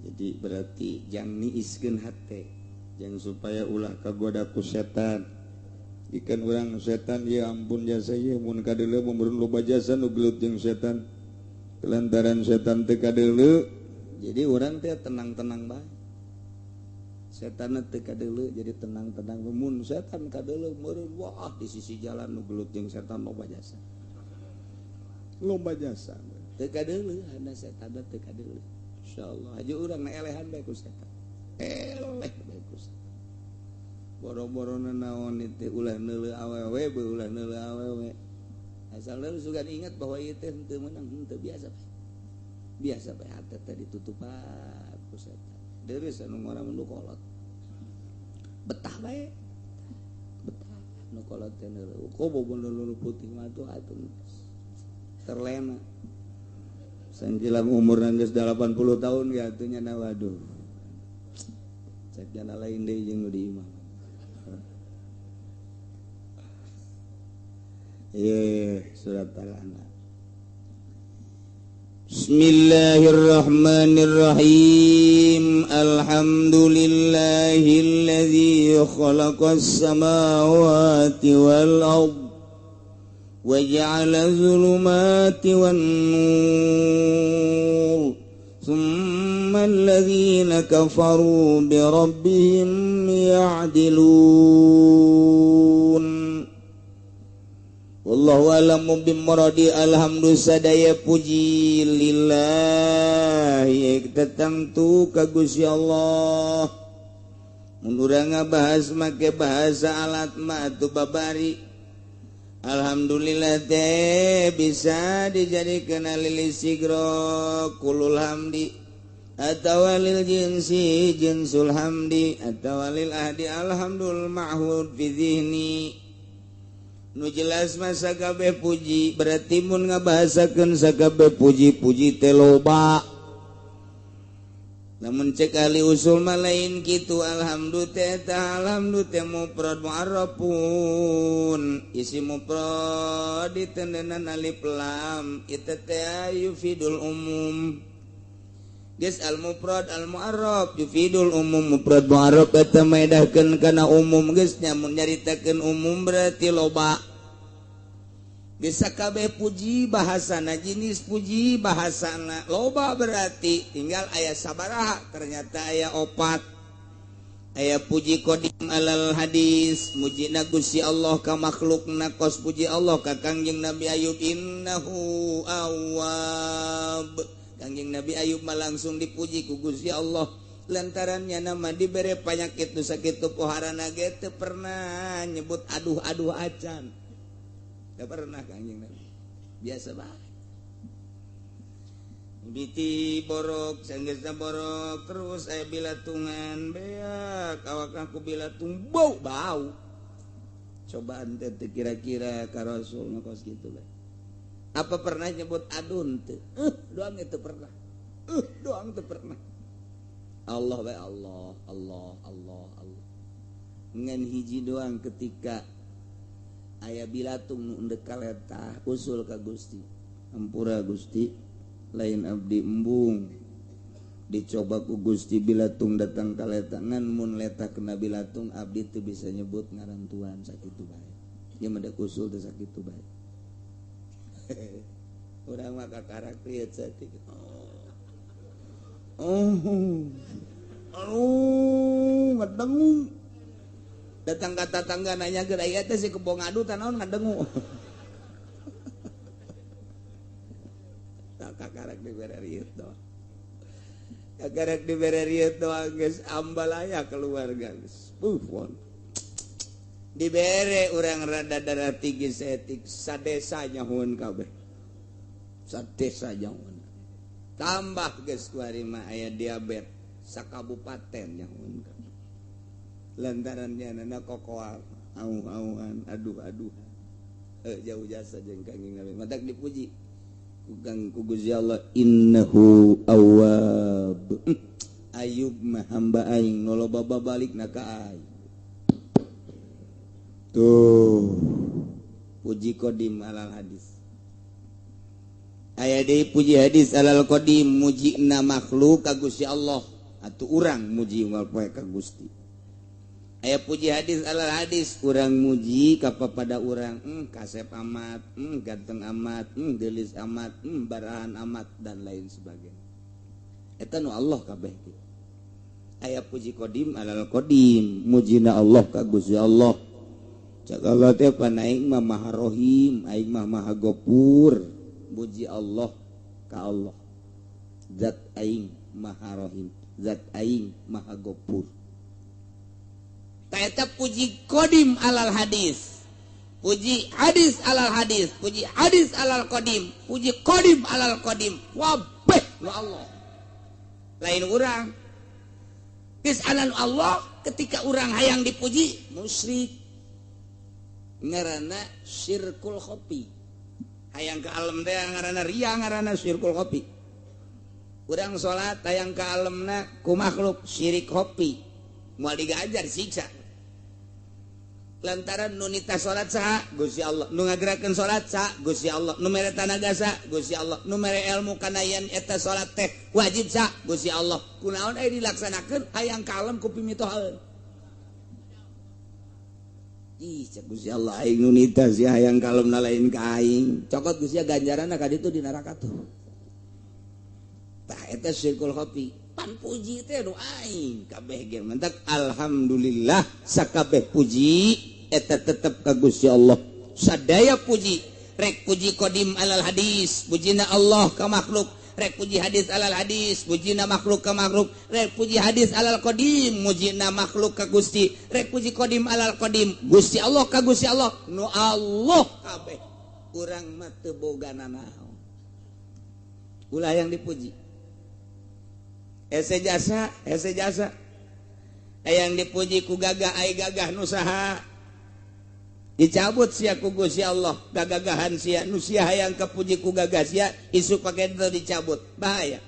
Jadi berarti jang niiskeun hate, jang supaya ulah kagoda ku setan. Ikan urang setan ya ampun jasa ieu mun kadeuleu mun loba jasa nu gelut jeung setan. Lantaran setan teu kadeuleu, jadi urang teh tenang-tenang bae. Setan teu kadeuleu jadi tenang-tenang. Mun setan kadeuleu meureun wah di sisi jalan nu gelut jeung setan loba jasa. Loba jasa. Teu kadeuleu hana setan teu kadeuleu. Insyaallah aja urang na elehan bae ku setan. Eleh bae ku setan. Boro-borona naon teh ulah neuleuh awewe beuh ulah neuleuh awewe. Asal lu sugan ingat bahwa ieu teh henteu meunang henteu biasa bae. Biasa bae hate teh ditutupan ku setan. Deureuh anu ngora nu kolot. Betah bae. Betah nu kolot teh neuleuh. Kobo nu putih mah atuh atuh terlena. Sangkilang umur geus 80 tahun ge atuh nya waduh. Cek jana lain deui jeung nu di imah. Surat Al-An'am. Bismillahirrahmanirrahim. Alhamdulillahilladzi khalaqas samawati wal ardh wa ja'ala dzulumati wan nur. Tsumma alladzina kafaru bi rabbihim ya'dilun. Wallahu a'lamu bimuradi. Alhamdulillah sadaya puji lillahi tetangtu ka Gusti Allah. Mun urang ngabahas make bahasa alat mah atuh babari. Alhamdulillah teh bisa dijadikeun lil sigro kulul hamdi atawa lil jinsi jinsul hamdi atawa lil ahdi alhamdul ma'hud fi zihni. Nu jelas masa kabeh puji berarti mun ngabahasakeun sakabeh puji-puji teh loba. Lamun cek ahli usul mah lain kitu. Alhamdu teh ta alhamdu teh mufrad mu'arrafun isi mufrad ditendenan alif lam itu teh yufidul umum. Geus al mufrad al mu'arraf yufidul umum. Mufrad mu'arraf eta maedahkeun kana umum. Geus nya mun nyaritakeun umum berarti loba. Geus sakabeh puji bahasana jenis puji bahasana loba berarti tinggal aya sabaraha ternyata aya opat. Aya puji qadim alal hadis mujina Gusti Allah ka makhlukna kos puji Allah ka Kangjeng Nabi Ayub innahu awwab. Kangjeng Nabi Ayub mah langsung dipuji ku Gusti Allah lantarannya nama dibere panyakit nu sakitu poharana ge teu pernah nyebut aduh-aduh acan. Teu pernah Kangjeng Nabi. Biasa bae. Biti borok, sanggeusna borok terus aya bilatungan beak awak aku bilatung bau bau. Cobaan teh kira-kira ka Rasul mah kos kitu bae. Apa pernah nyebut adun teu? Doang itu pernah. Doang teu pernah. Allah bae Allah, Allah, Allah, Allah. Ngan hiji doang ketika aya bilatung nu endek kaletah usul ka Gusti. Ampura Gusti, lain abdi embung. Dicoba ku Gusti bilatung datang ka letangan mun leta kena bilatung abdi teu bisa nyebut ngaran Tuhan sakitu bae. Ieu mah da usul teh sakitu bae. Urang mah kakarak lieu saeutik. Oh. Aduh, ngadengu. Datang ka tatangga nanya geura ieu teh si kebo ngadu tah naon ngadengu. Tak kakarak dibere rieu doang. Kakarak dibere rieu doang geus ambalaya keluarga geus. Buffon. Dibere urang rada darah tinggi saeutik sadesa nyahueun kabeh. Sadesa nyahueun. Tambah geus kuari mah aya diabetes sakabupaten nyahueun kabeh. Lantarannya nana kokoal au-auan aduh-aduh jauh jasa jeung Kangjeng Nabi matak dipuji ku Kang ku Gusti Allah innahu awwab. Ayub mah hamba aing nu loba babalikna ka aing. Tuh puji qadim alal hadis. Aya deui puji hadis alal qadim mujina makhluk ka Gusti Allah atuh urang muji unggal poe ka Gusti. Aya puji hadis alal hadis urang muji kapapada urang kasep amat, ganteng amat, geulis amat, barahan amat dan lain sebagainya. Eta nu Allah kabeh kitu. Aya puji qadim alal qadim mujina Allah ka Gusti Allah. Cak Allah teh pan aing mah Maha Rahim, aing mah Maha Gopur. Muji Allah ka Allah. Zat aing Maha Rahim, zat aing Maha Gopur. Eta puji qadim alal hadis, puji hadis alal hadis, puji hadis alal qadim, puji qadim alal qadim, wabeh nu Allah. Lain urang. Geus anan Allah ketika urang hayang dipuji musyrik. Ngaranna syirkul khofi. Hayang ka alam teh ngaranna riya, ngaranna syirkul khofi. Urang salat hayang ka alamna ku makhluk syirik khofi. Moal digajar siksa. Lantaran nu nita salat saha Gusti Allah, nu ngagerakeun salat saha Gusti Allah, nu mere tanaga saha Gusti Allah, nu mere ilmu kana yen eta salat teh wajib saha Gusti Allah. Kunaon aya dilaksanakeun hayang kalem ku pimitohaeun. Ih cek Gusti Allah aing nu nita sia hayang kalemna lain ka aing. Cokot Gusti ganjaranna ka ditu di neraka tuh. Tah eta syirkul khofi. Pan puji teh nu aing kabeh ge mentak alhamdulillah sakabeh puji eta tetep ka Gusti Allah. Sadaya puji, rek puji qadim alal hadis, pujina Allah ka makhluk, rek puji hadis alal hadis, pujina makhluk ka makhluk, rek puji hadis alal qadim, mujina makhluk ka Gusti, rek puji qadim alal qadim, Gusti Allah ka Gusti Allah, nu Allah kabeh. Urang mah teu boga nanaon. Ulah yang dipuji. Ese jasa, ese jasa. Yang dipuji ku gagah ai gagah nu saha. Dicabut sia ku Gusti Allah, gagagahan sia nu sia hayang kapuji ku gagah sia, isuk pake teu dicabut. Bahaya.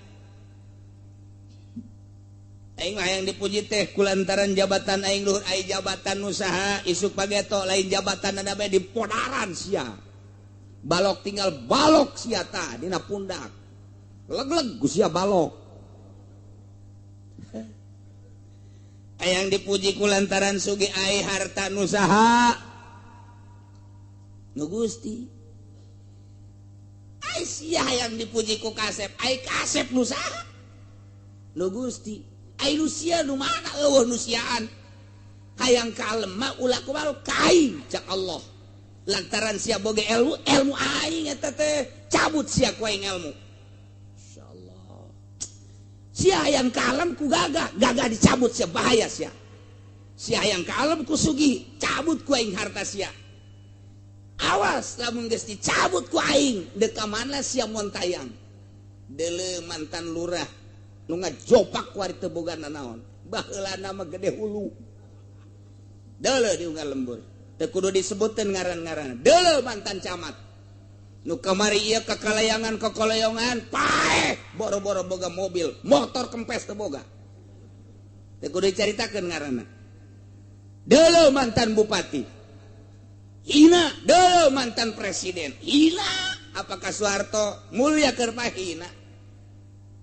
Aing mah hayang dipuji teh kulantaran jabatan aing luhur ai jabatan nu saha, isuk pageto lain jabatan bae dipodaran sia. Balok tinggal balok sia tah dina pundak. Leg-leg ku sia balok. Hayang dipuji ku lantaran sugi ai harta nu saha nu Gusti. Ai sia hayang dipuji ku kasep, ai kasep nu saha nu Gusti. Ai nu sia nu mana eueuh nu siaan. Hayang kalem mah ulah kumaha ka aing cak Allah. Lantaran sia boga ilmu, ilmu aing eta teh cabut sia ku aing ilmu. Sia yang kalem ku gagah, gagah dicabut sia bahaya sia. Sia yang kalem ku sugih, cabut ku aing harta sia. Awas lamun geus dicabut ku aing, deuk ka mana sia montayang. Deuleu mantan lurah nu ngajopak ku ari teu boga nanaon. Baheulana mah gede hulu. Deuleu di unggal lembur. Teu kudu disebuteun ngaran-ngaran. Deuleu mantan camat. Nu kamari ieu kakalayangan kakalayangan paeh boro-boro boga mobil, motor kempes teu boga. Teu kudu dicaritakeun ngaranna. Deuleu mantan bupati. Hina, deuleu mantan presiden. Hina, apakah Soeharto mulia keur hina?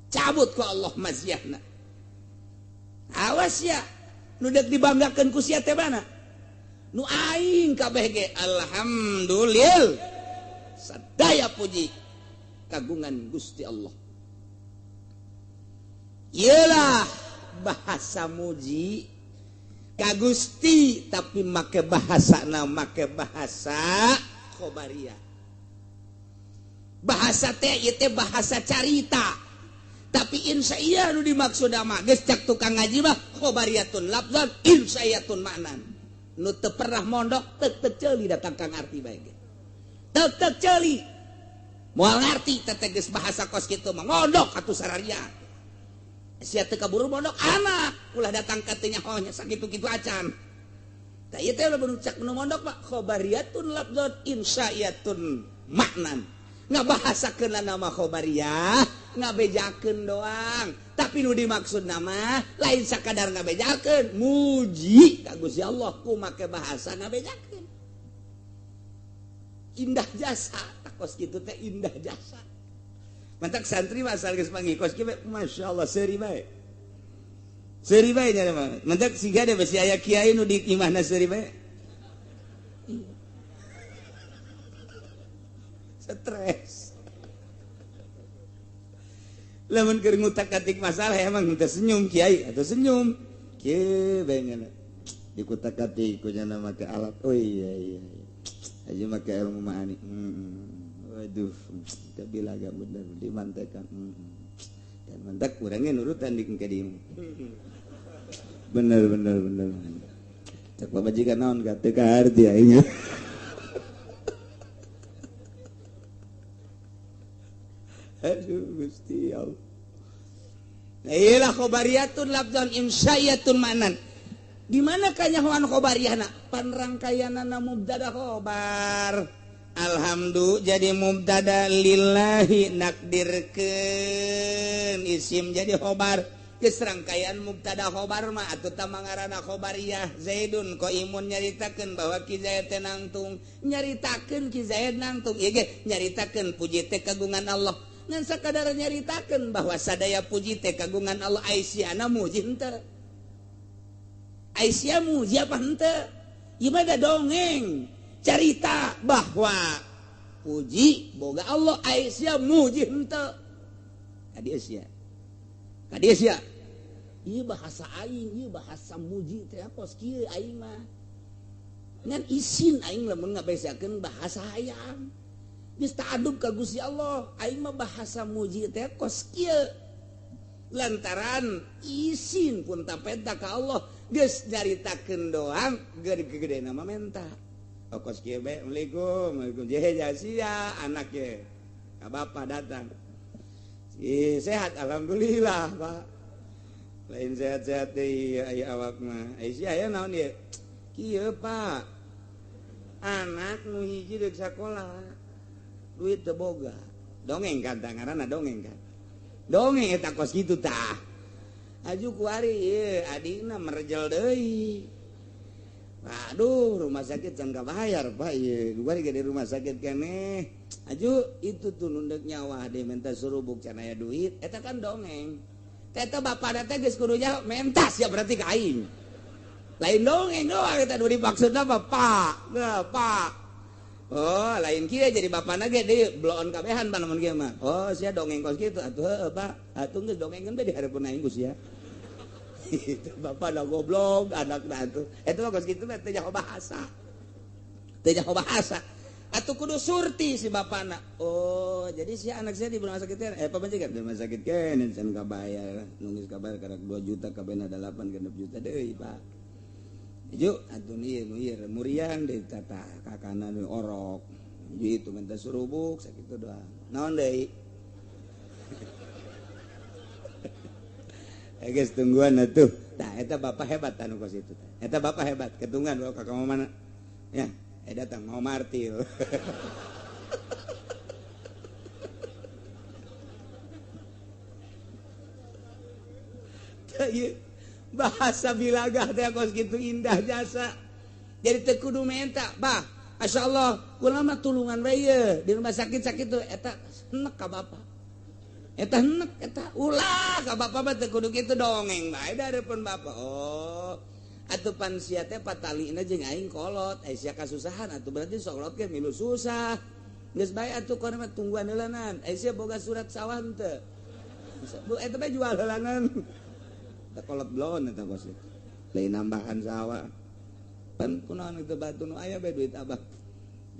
Cabut ku Allah maziahna. Awas ya, nu deuk dibanggakeun ku sia teh mana? Nu aing kabeh ge alhamdulillah. Sadaya puji kagungan Gusti Allah. Iyalah bahasa muji ka Gusti tapi make bahasana make bahasa khobariyah. Bahasa teh ieu teh bahasa carita. Tapi insya nu dimaksud mah geus cak tukang ngaji mah khobariyatun lafzan insya'iyatun maknan. Nu teu pernah mondok teu teu ceuli datang ka ngarti bae ge. Teu teu ceuli. Moal ngarti teh geus bahasa kos kitu mah mondok atuh sararia. Sia teu kaburu mondok anak ulah datang ka teu nyaho nya sakitu-kitu acan. Tah ieu teh lamun cak nu mondok mah khobariyatun lafzan insya'iyatun maknan. Ngabahasakeun nama khobariyah ngabejakeun doang, tapi nu dimaksud nama lain sakadar ngabejakeun, muji ka Gusti Allah ku make bahasa ngabejakeun. Indah jasa, kos kitu teh indah jasa. Mantak santri mah asal geus panggih kos kieu masyaallah seuri bae. Seuri bae nya mah. Mantak siga deh besi aya kiai nu di imahna seuri bae. Stres. Lamun keur ngutak-atik masalah emang teu senyum kiai atau senyum. Kieu bae nya. Dikutak-atik ku nya make alat. Oh iya iya. Aja make ilmu ma'ani. Waduh, tapi laga bener dimantekan. Dan mantak kurangnya nurutan di ke dieu. Bener bener bener. Cak pamajikan naon ka teu kaharti aing. Aduh Gusti Allah. Iyalah khobariyatun lafzan imsyayatun ma'nan. Di mana kanyahoan khobariyahna? Panrangkayanana mubtada khobar. Alhamdulillah jadi mubtada lillahi nakdirkeun isim jadi khobar. Geus rangkaian mubtada khobar mah atuh tah mangaranna khobariyah. Zaidun qaimun nyaritakeun bahwa Ki Zaid teh nangtung, nyaritakeun Ki Zaid nangtung. Ieu ge nyaritakeun puji teh kagungan Allah. Ngan sakadar nyaritakeun bahwa sadaya puji teh kagungan Allah aisyana muji henteu. Aisyah muji apa henteu? Ieu mah da dongeng carita bahwa puji boga Allah Aisyah muji henteu. Ka dieu sia. Ka dieu sia. Ieu bahasa aing, ieu bahasa muji teh kos kieu aing mah. Ngan isin aing lamun ngabesakeun bahasa hayang. Geus ta'adub ka Gusti Allah, aing mah bahasa muji teh kos kieu. Lantaran isin pun tapenta ka Allah, geus nyaritakeun doang gede-gedena mah menta. Oh kos kieu bae, Assalamualaikum, Waalaikumsalam. Jehe sia anak ye. Ka bapa datang. Ih, sehat alhamdulillah, Pak. Lain sehat-sehat deui aya awak mah. Ai sia aya naon ieu? Kieu, Pak. Anak nu hiji deuk sakola. Duit teu boga. Dongeng kan ngaranna dongeng kan. Dongeng eta kos kitu tah. Aju kuari ieu adina merjel deui. Aduh, rumah sakit can kabayar Pak ieu. Kuari ge di rumah sakit keneh. Aju itu tuh nundek nyawa deh minta surubuk can aya duit. Eta kan dongeng. Eta bapana teh geus kudu nyaho mentas ya berarti ka aing. Lain dongeng doang eta nu dimaksudna Bapak. Nah, Pak. Oh, lain kieu jadi bapana ge deui bloon kabehan pan lamun kieu mah. Oh, sia dongeng kos kitu atuh heueuh Pak. Atuh geus dongengeun bae di hareupeun aing ku sia. Itu bapak dah goblok anakna atuh. Eta mah kos kitu mah teu nyaho bahasa. Teu nyaho bahasa. Atuh kudu surti si bapana. Oh, jadi si anak saya di rumah sakit teh pamajikan di rumah sakit keneh can kabayar. Nu geus kabayar karek 2 juta kabehna 8 genep juta deui, Pak. Ju atuh ieu nu ieu muriang deui tata kakana nu orok. Ju itu minta surubuk sakitu doang. Naon deui? Geus tungguan atuh. Tah eta bapak hebat anu kos itu. Eta bapak hebat ketunggan bawa ka mana. Ya, datang mau martil. Tah ieu bahasa bilagah teh kos kitu indah jasa. Jadi teu kudu menta, bah. Masyaallah, kula mah tulungan bae ye di rumah sakit sakit tuh eta enek ka bapak. Eta enek eta ulah ka bapak mah teu kudu kitu dongeng bae dareupeun bapak. Oh, atuh pan sia teh patalina jeung aing kolot, ai sia kasusahan atuh berarti sok ge milu susah. Geus bae atuh kono mah tungguan heulanan. Ai sia boga surat sawah henteu? Bu eta bae jual heulanan. Teh kolot blon eta kos. Lain nambahan sawah. Pan kunaon itu batu nu aya bae duit abah.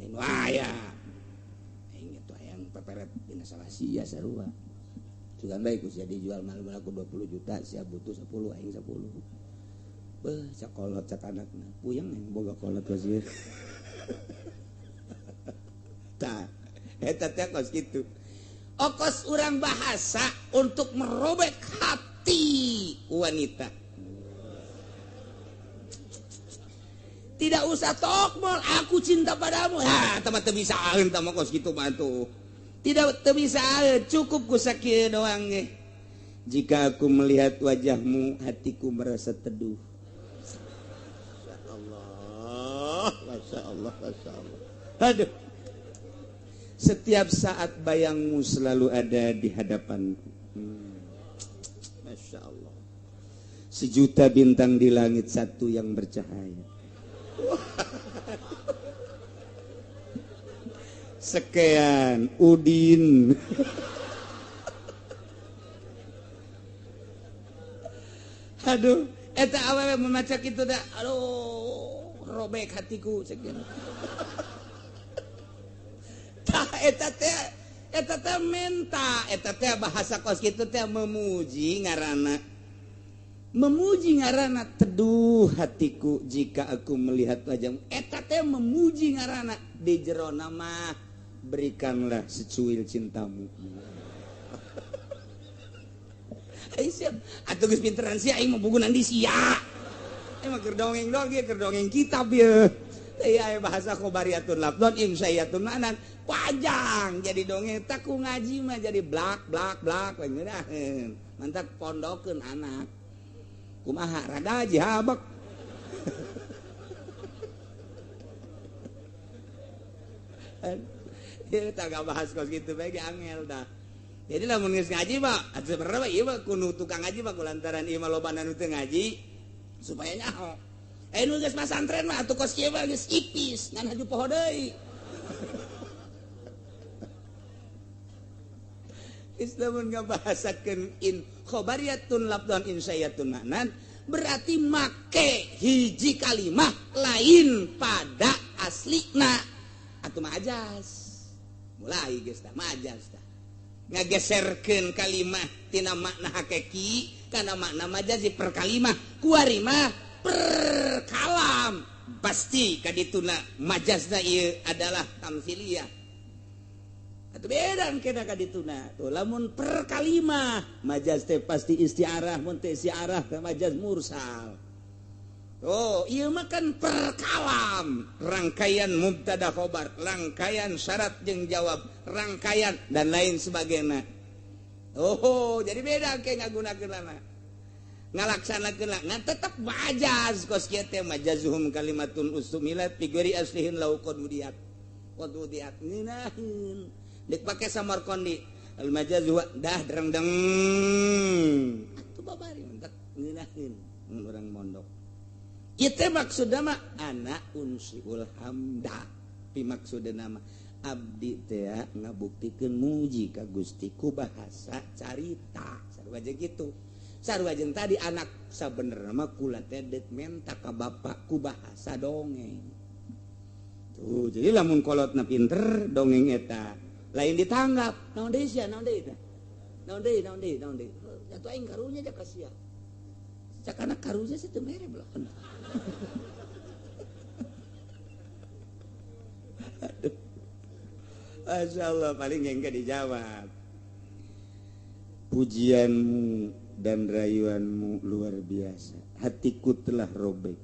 Lain nu aya. Aing itu hayang peperet dina salah sia sarua. Sugan bae ku sia dijual mal aku 20 juta, sia butuh 10 aing 10. Beuh, sakolot cak anakna. Puyeng yang boga kolot kos ieu. Tah, eta teh kos kitu. Okos urang bahasa untuk merobek hati wanita. Tidak usah tokmol, aku cinta padamu. Ha, tah mah teu bisa tah mah kos kitu mah tuh. Tidak teu bisa, cukup ku sakieu doang ge. Jika aku melihat wajahmu, hatiku merasa teduh. Masya Allah, Masya Allah, Masya Allah. Aduh. Setiap saat bayangmu selalu ada di hadapanku. Masya Allah. Sejuta bintang di langit, satu yang bercahaya. Sekian Udin. Aduh, eta awewe memaca kitu da. Aduh, robek hatiku sekian. Tah eta teh menta, eta teh bahasa kos kitu teh memuji ngaranna. Memuji ngaranna teduh hatiku jika aku melihat wajahmu. Eta teh memuji ngaranna di jero nama berikanlah secuil cintamu. Ai siap, atuh geus pinteran sia aing mah bugunan di sia. Aing mah keur dongeng doang ieu, keur dongeng kitab ieu. Teh aya bahasa khobariatun lafdon imsayatun ma'nan. Panjang jadi dongeng tak ku ngaji mah jadi blak blak blak we ngeunaheun. Mantak pondokeun anak. Kumaha rada jihabek. Ieu tah bahas kos kitu bae ge angel tah. Jadi lamun geus ngaji mah sebenarnya mah ieu mah kudu tukang ngaji mah kulantaran ieu mah lobana nu teu ngaji supaya nyaho. Nu geus masantren mah atuh kos kieu mah geus ipis ngan haju poho deui. Islamun ngabahasakeun in khobariyatun lafdhan insyayatun ma'nan berarti make hiji kalimah lain pada aslina atuh majas. Mulai geus tah majas tah. Ngageserkeun kalimah tina makna hakiki kana makna majazi per kalimah kuari mah per kalam pasti kadituna majazna ieu adalah tamsiliyah. Atuh beda kena kadituna tuh lamun per kalimah majaz teh pasti istiarah mun teh istiarah teh majaz mursal. Oh, ieu mah kan per kalam, rangkaian mubtada khobar, rangkaian syarat jeung jawab, rangkaian dan lain sebagainya. Oh, jadi beda ke ngagunakeunana. Ngalaksanakeun ngan tetep majaz kos kieu teh majazuhum kalimatun ustumilat fi ghairi aslihin law qad wudiat. Qad wudiat ngeunaheun. Dek pake Samarkandi al majaz huwa dah drengdeng. Atuh babari mentak ngeunaheun mun urang mondok. Itu maksudna mah anak unsiul hamda. Pi maksudna mah abdi teh ngabuktikeun muji ka Gusti ku bahasa carita. Sarua jeung kitu. Sarua jeung tadi anak sabenerna mah kula teh deuk menta ka bapak ku bahasa dongeng. Tuh, jadi lamun kolotna pinter dongeng eta lain ditanggap. Naon deui sia, naon deui teh? Naon deui, naon deui, naon deui. Atuh aing karunya ja ka sia. Cak anak karunya sih teu mere belakon. Aduh. Masya Allah paling yang gak dijawab. Pujianmu dan rayuanmu luar biasa. Hatiku telah robek.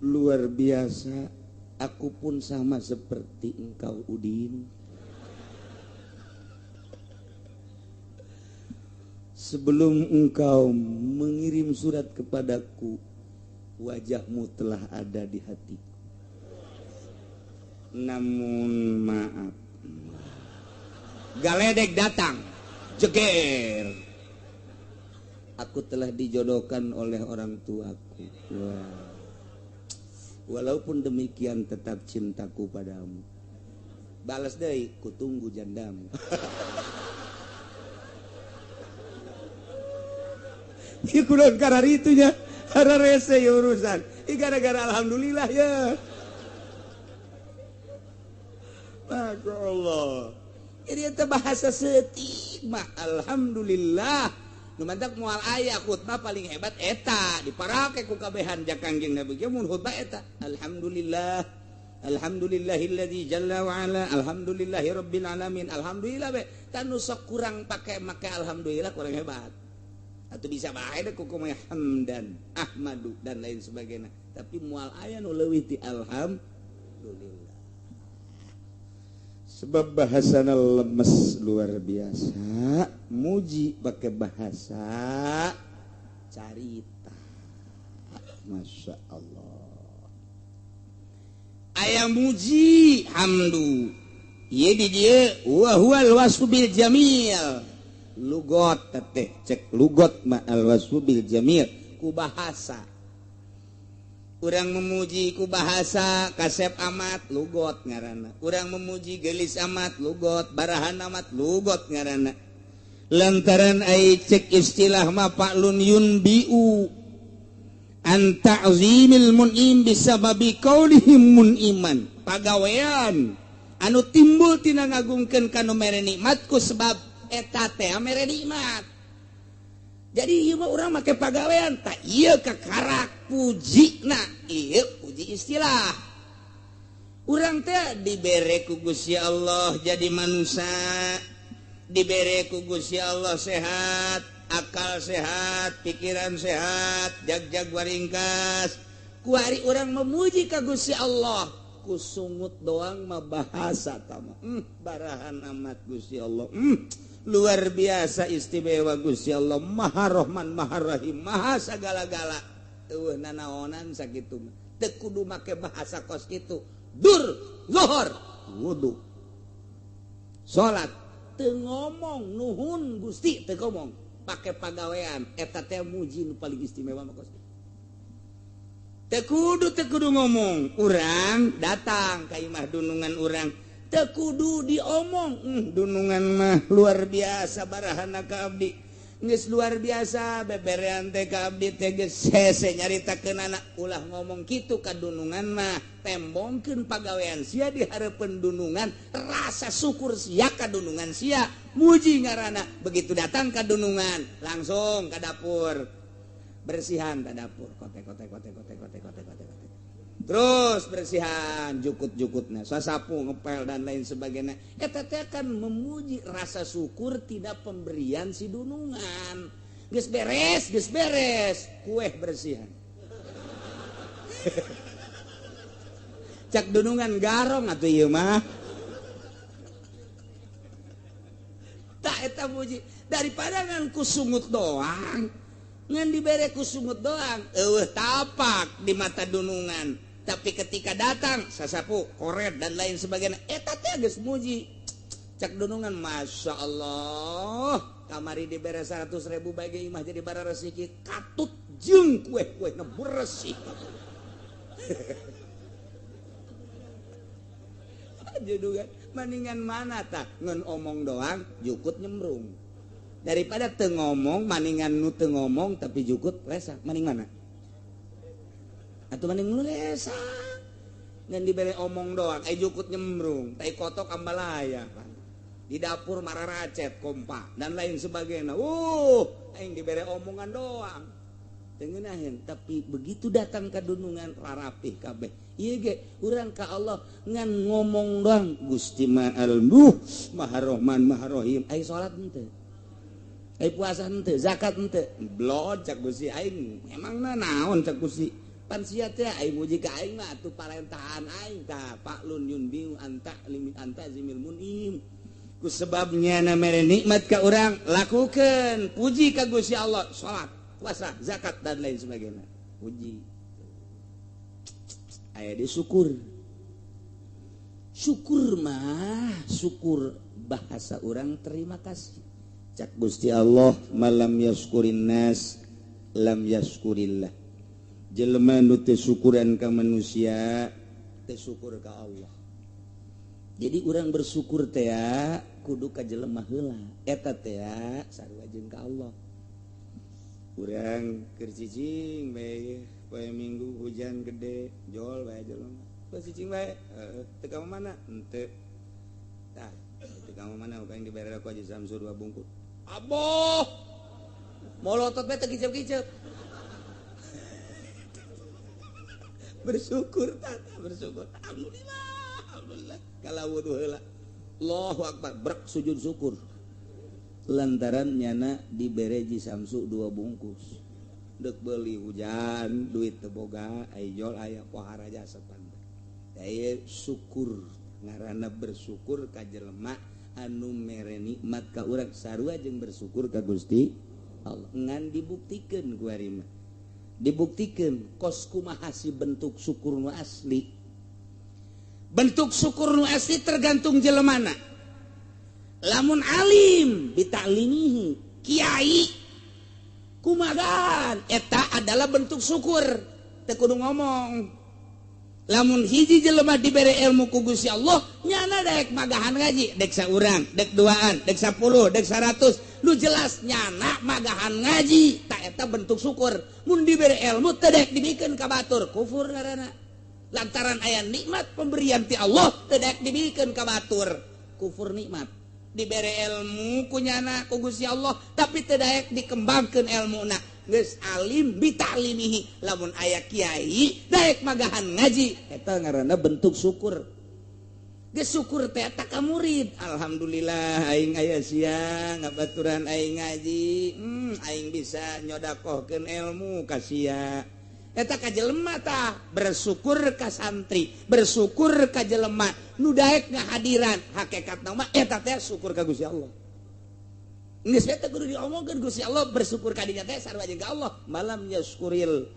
Luar biasa. Aku pun sama seperti engkau Udin. Sebelum engkau mengirim surat kepadaku, wajahmu telah ada di hatiku. Namun maaf, galedek datang. Jeger. Aku telah dijodohkan oleh orang tuaku. Wah. Walaupun demikian tetap cintaku padamu. Balas deui, kutunggu jandamu. Ieu kunaon kararitu nya? Hararese ieu urusan. Ih gara-gara alhamdulillah ya. Masya Allah. Jadi eta bahasa setik mah alhamdulillah. Nu mantak moal aya khutbah paling hebat eta diparake ku kabehan ja Kangjeng Nabi ge mun khutbah eta alhamdulillah alhamdulillahilladzi jalla wa ala alhamdulillahirabbil alamin alhamdulillah be tanu sok kurang pake make alhamdulillah kurang hebat atau bisa bae ku kumaha hamdan ahmadu dan lain sebagainya tapi moal aya nu leuwih ti alhamdulillah sebab bahasana lemes luar biasa muji pakai bahasa carita. Masya Allah aya muji hamdu ieu di dieu wa huwal wasfu bil jamil lugot teteh cek lugot ma al wasfu bil jamil ku bahasa urang memuji ku bahasa kasep amat lugot ngaranna urang memuji gelis amat lugot barahan amat lugot ngaranna lantaran ai cek istilah ma fa'lun yunbiu an ta'zimil mun'im bisababi qaulihim mun'iman pagawean anu timbul tina ngagungkeun ka nu mere nikmat ku sebab eta teh mere nikmat. Jadi ieu mah urang make pagawean tak ieu kakarak pujina ieu puji istilah. Urang teh dibere ku Gusti Allah jadi manusia, dibere ku Gusti Allah sehat, akal sehat, pikiran sehat, jag-jag waringkas. Kuari urang memuji ka Gusti Allah, ku sungut doang mah bahasa tama. Barahan amat Gusti Allah. Luar biasa istimewa Gusti Allah, Maha Rahman, Maha Rahim, Maha sagala-gala. Eueuh nanaonan sakitu mah. Teu kudu make bahasa kos kitu. Dur, zuhur, wudu. Salat teu ngomong nuhun Gusti teu ngomong, pake pagawean eta teh muji nu paling istimewa mah kos kitu. Teu kudu ngomong, urang datang ka imah dunungan urang. Teu kudu diomong, dunungan mah luar biasa barahana ka abdi. Geus luar biasa beberean teh ka abdi teh geus hese nyaritakeun anak ulah ngomong kitu ka dunungan mah tembongkeun pagawean sia di hareupeun dunungan, rasa syukur sia ka dunungan sia muji ngaranna. Begitu datang ka dunungan langsung ka dapur, bersihan ka dapur, kote kote kote kote kote kote kote. Terus bersihan jukut-jukutnya, sasapu, ngepel dan lain sebagainya. Eta teh kan memuji rasa syukur tidak pemberian si dunungan. Geus beres, kueh bersihan. Cak dunungan garong atuh ieu mah. Tak eta muji daripada ngan ku sungut doang. Ngan dibere ku sungut doang, eueuh tapak di mata dunungan. Tapi ketika datang sasapu, koret dan lain sebagainya, eta teh geus muji. Cak dunungan, masya Allah, kamari dibere 100.000 bagi imah jadi bara resiki, katut jeung kue-kue bersih. Dunungan, maningan mana tah ngan omong doang, jukut nyemrung. Daripada teu ngomong, maningan nu teu ngomong tapi jukut lesak, maning mana? Atau mending nu lesak ngan dibere omong doang, jukut nyembrung, tai kotok ambalaya kan. Di dapur mararacet kompa dan lain sebagainya. Aing dibere omongan doang. Teu ngeunaheun, tapi begitu datang ka dunungan rarapih kabeh. Ieu ge urang ka Allah ngan ngomong doang, Gusti Maha Maha Rahman Maha Rahim. Aing salat henteu. Aing puasa henteu, zakat henteu. Blod cak Gusti aing, emangna naon cak Gusti? Pan sia teh aing muji ka aing mah atuh parentahan aing tah fa'lun yunbiu anta limit anta zimil munim. Ku sebabnya na mere nikmat ka urang lakukeun puji ka Gusti Allah, salat, puasa, zakat dan lain sebagainya. Puji. Aya di syukur. Syukur mah syukur bahasa urang terima kasih. Cak Gusti Allah malam yaskurin nas lam yaskurillah. Jelema nu teu syukuran ka manusia teu syukur ka Allah. Jadi urang bersyukur teh kudu ka jelema heula, eta teh sarua jeung ka Allah. Urang keur cicing bae poe Minggu hujan gede jol bae jelema. Poe cicing bae heeh teu ka mana? Henteu. Tah teu ka mana urang dibere ku Haji Samsur 2 bungkus. Aboh. Molotot bae teu kicep-kicep. Bersyukur tata bersyukur. Alhamdulillah. Alhamdulillah. Kalau wudu heula. Allahu akbar, brek sujud syukur. Lantaran nyana dibere Ji Samsu 2 bungkus. Dek beli hujan, duit teu boga, ai jol aya pohara jasa pan. Daya syukur ngaranna bersyukur ka jelema anu mere nikmat ka urang sarua jeung bersyukur ka Gusti Allah. Ngan dibuktikeun ku ari mah. Dibuktikeun kos kumaha si bentuk syukur nu asli. Bentuk syukur nu asli tergantung jelemana. Lamun alim bitaklimihi, kiai kumagan eta adalah bentuk syukur, teu kudu ngomong. Lamun hiji jelema dibere ilmu ku Gusti Allah, nyana daek magahan ngaji, dek saurang, dek duaan, dek 10, dek 100, nu jelas nyana magahan ngaji, tak eta bentuk syukur. Mun dibere ilmu teu daek dibikeun ka batur, kufur ngaranna. Lantaran aya nikmat pemberian ti Allah teu daek dibikeun ka batur, kufur nikmat. Dibere ilmu ku nyana ku Gusti Allah, tapi teu daek dikembangkeun ilmuna. Geus alim bitaklimihi, lamun aya kiai daek magahan ngaji, eta ngaranna bentuk syukur. Geus syukur teh eta ka murid, alhamdulillah aing aya sia ngabaturan aing ngaji, aing bisa nyodakohkeun ilmu ka sia. Eta ka jelema tah bersyukur ka santri, bersyukur ka jelema nu daek ngahadiran, hakikatna mah eta teh syukur ka Gusti Allah. Geus teh kudu diomongkeun Gusti Allah bersyukur ka dinya teh sarua jeung ka Allah. Malam yaskuril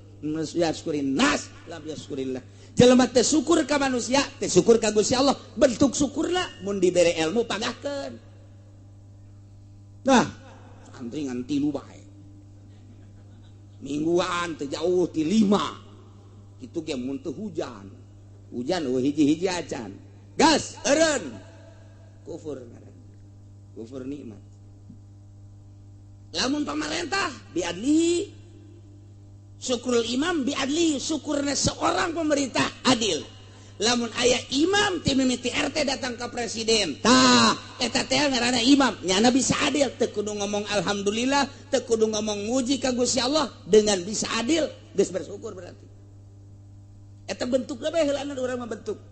yaskurin nas lam yaskurillah. Jelema teh syukur ka manusia, teh syukur ka Gusti Allah. Bentuk syukurna mun dibere ilmu pagahkeun. Nah, santri ngan 3 bae. Mingguan teu jauh ti 5. Kitu ge mun teu hujan. Hujan eueuh hiji-hiji acan. Gas eureun. Kufur ngaranna. Kufur nikmat. Lamun pamarentah biadlihi, syukurul imam biadlihi, syukurna seorang pemerintah adil. Lamun aya imam ti mimiti RT datang ka presiden, tah eta teh ngaranna imam, nyana bisa adil, teu kudu ngomong alhamdulillah, teu kudu ngomong muji ka Gusti Allah, dengan bisa adil geus bersyukur berarti. Eta bentukna bae heulana urang mah bentuk.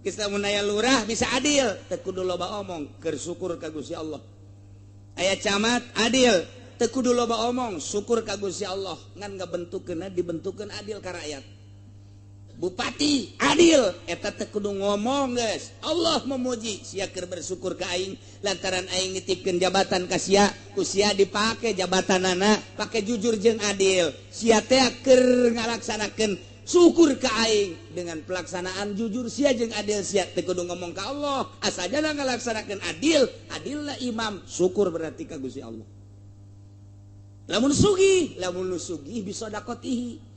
Geus lamun aya lurah bisa adil, teu kudu loba omong, keur syukur ka Gusti Allah. Aya camat adil, teu kudu loba omong, syukur ka Gusti Allah, ngan ngabentukkeunna dibentukkeun adil ka rakyat. Bupati adil, eta teu kudu ngomong geus. Allah memuji sia keur bersyukur ka aing lantaran aing nitipkeun jabatan ka sia, ku sia dipake jabatanana, pake jujur jeung adil. Sia teh keur ngalaksanakeun syukur ka aing dengan pelaksanaan jujur sia jeung adil sia teu kudu ngomong ka Allah, asajana ngalaksanakeun adil, adilna imam, syukur berarti ka Gusti Allah. Lamun sugih, lamun nu sugih bisa dakotihi.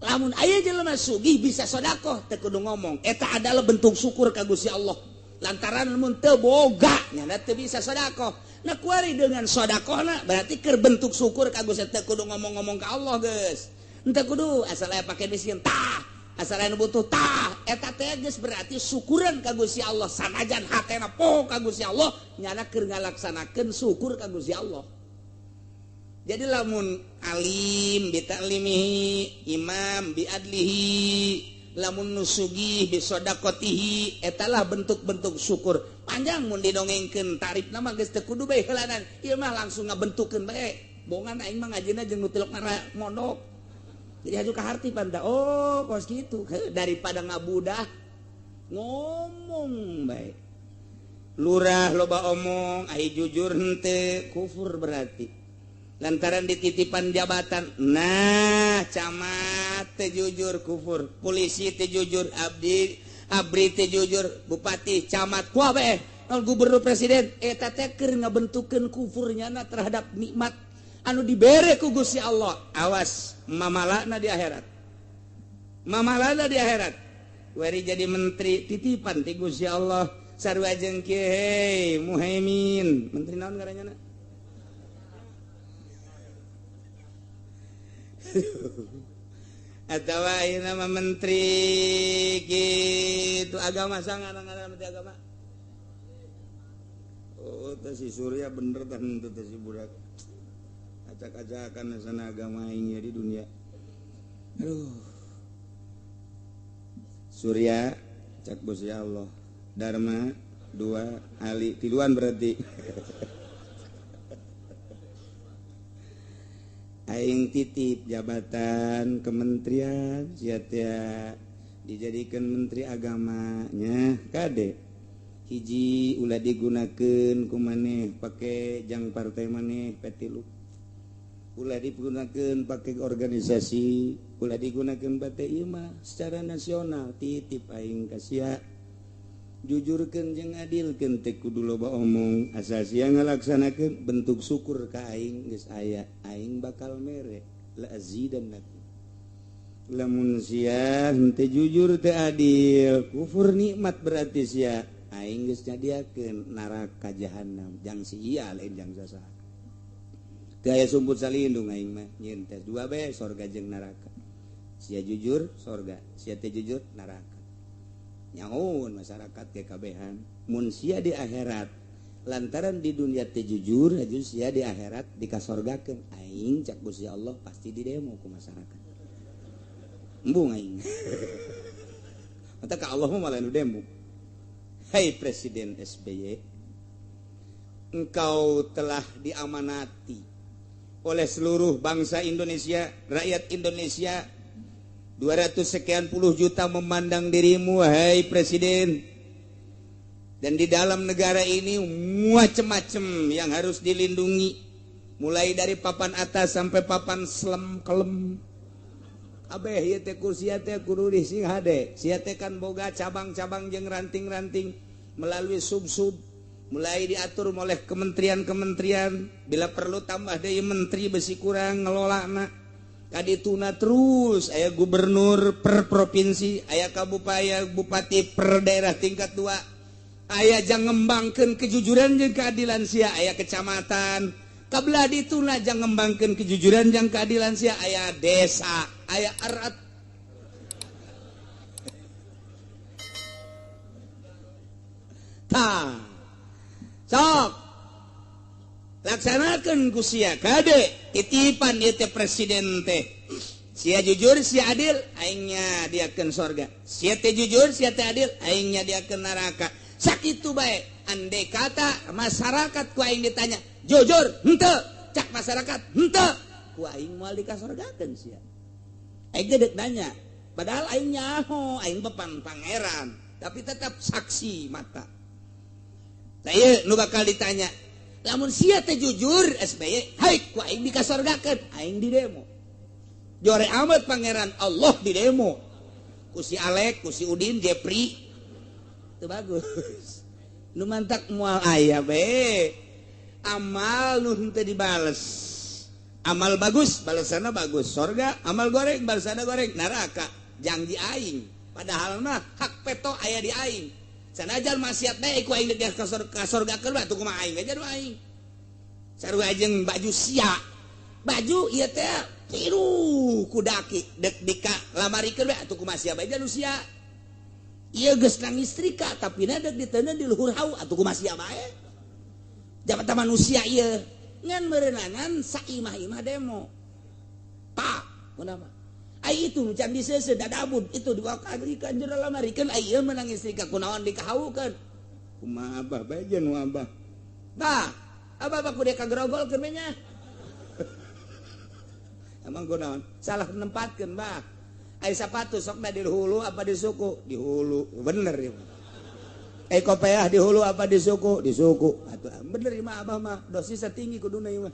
Lamun aya jelema sugih bisa sedekah teu kudu ngomong, eta adalah bentuk syukur ka Gusti Allah. Lantaran mun teu boga nyana teu bisa sedekah. Nah kuari dengan sedekahna berarti keur bentuk syukur ka Gusti, teu kudu ngomong-ngomong ka Allah geus. Henteu kudu asal aya pake miskin tah, asal aya nu butuh tah, eta teh geus berarti syukuran ka Gusti Allah. Sanajan hatena poho ka Gusti Allah, nyana keur ngalaksanakeun syukur ka Gusti Allah. Jadi lamun alim bitaklimihi, imam biadlihi, lamun nusugih bisodaqotihi, etalah bentuk-bentuk syukur. Panjang mun didongengkeun tarifna mah geus teu kudu bae heulanan, ieu mah langsung ngabentukkeun bae. Bongan aing mah ngajina jeung nu tilok mondok. Jadi haju ka harti panta, oh kos kitu daripada ngabudah ngomong bae. Lurah loba omong, ai jujur henteu, kufur berarti. Lantaran dititipan jabatan, nah camat teu jujur kufur, polisi teu jujur, abdi abri teu jujur, bupati camat kuah bae gubernur presiden eta teh keur ngabentukeun kufurnya na terhadap nikmat anu dibere ku Gusti Allah. Awas mamalana di akhirat, mamalana di akhirat. Wari jadi menteri titipan ti Gusti Allah sarua jeung kieu, hei Muhaimin, menteri naon ngaranna? Atawa ayeuna mah menteri kitu agama, sangat ngaran menteri agama. Oh, teh si Surya bener teh henteu teh si budak. Acak-acakan sana agama aing di dunia. Aduh. Surya cak Gusti Allah, Dharma dua Ali tiluan berarti. Aing titip jabatan kementerian sia teh dijadikan menteri agamanya kade. Hiji ulah digunakeun ku maneh pake jang partai maneh petilu. Ulah digunakeun pake organisasi, ulah digunakeun pake ieu mah secara nasional titip aing ka sia. Jujurkeun jeung adilkeun teh kudu loba omong, asal sia ngalaksanakeun bentuk syukur ka aing geus aya, aing bakal mere la azidannakum. Lamun sia henteu jujur teu adil, kufur nikmat berarti sia, aing geus nyadiakeun neraka jahanam jang sia lain jang sasaha. Teu aya sumput salindung aing mah nyieun teh dua bae sorga jeung neraka. Sia jujur sorga, sia teu jujur neraka. Nyaun masyarakat ge kabehan mun sia di akhirat lantaran di dunia teu jujur aju sia di akhirat dikasorgakeun aing cak Gusti Allah pasti di demo ku masyarakat. Embung aing. Mata ka Allah mah malah nu demo. Hai Presiden SBY, engkau telah diamanati oleh seluruh bangsa Indonesia, rakyat Indonesia 200 sekian puluh juta memandang dirimu, wahai Presiden. Dan di dalam negara ini macem-macem yang harus dilindungi, mulai dari papan atas sampai papan selem kelem. Abeh ieu teh kursi teh kudu sing hade. Sia teh kan boga cabang-cabang jeung ranting-ranting melalui sub-sub, mulai diatur oleh kementerian-kementerian, bila perlu tambah deui menteri besi kurang ngelolana. Kadituna terus aya gubernur per provinsi, aya kabupaten, bupati per daerah tingkat 2, aya jang ngembangkeun kejujuran jeung keadilan sia, aya kecamatan. Kabelah dituna jang ngembangkeun kejujuran jeung keadilan sia, aya desa, aya erat. Tah. Sok laksanakan ku sia kade titipan ieu teh presiden teh. Sia jujur sia adil aingnya diakeun sorga. Sia teh jujur sia teh adil aingnya diakeun neraka. Sakitu bae andai kata masyarakat ku aing ditanya jujur henteu, cak masyarakat henteu, ku aing moal dikasorgakeun sia. Aing teh deuk nanya, padahal aing nyaho aing bepan pangeran, tapi tetap saksi mata. Tah ieu nu bakal ditanya, lamun sia teh jujur SBY, haik ku aing dikasorgakeun, aing di demo. Jore amat pangeran Allah di demo. Ku si Alek, ku si Udin, Jepri. Itu bagus. Nu mantak moal aya bae. Amal nu henteu dibales. Amal bagus, balasanna bagus, sorga. Amal goreng, balasanna goreng, neraka. Jang di aing. Padahal mah hak peto aya di aing. Sanajan maksiat bae ku aing deuk ka sorgakeun mah atuh kumaha aing aja nu aing. Sarua jeung baju sia. Baju ieu teh tiru ku daki deuk dika lamarikeun bae atuh kumaha sia bae nu sia. Ieu geus nang istrika tapi na deuk diteundeun di luhur hau atuh kumaha sia bae. Jabatan manusia ieu ngan meureunangan saimah-imah demo. Pak, kunaon? Ai itu can diseuseuh dadabud itu diwakagrikan jero lamarikeun ai ieu meunang istrika kunaon dikahawukeun. Kumaha abah bae jeung nu abah. Bah, abah mah kudu kagrogolkeun we nya. Emang kunaon? Salah nempatkeun bah. Ai sapatu sok di hulu apa di suku? Di hulu. Bener ieu. Ai kopeah di hulu apa di suku? Di suku. Atuh bener ieu mah abah mah dosisna tinggi kuduna ieu mah.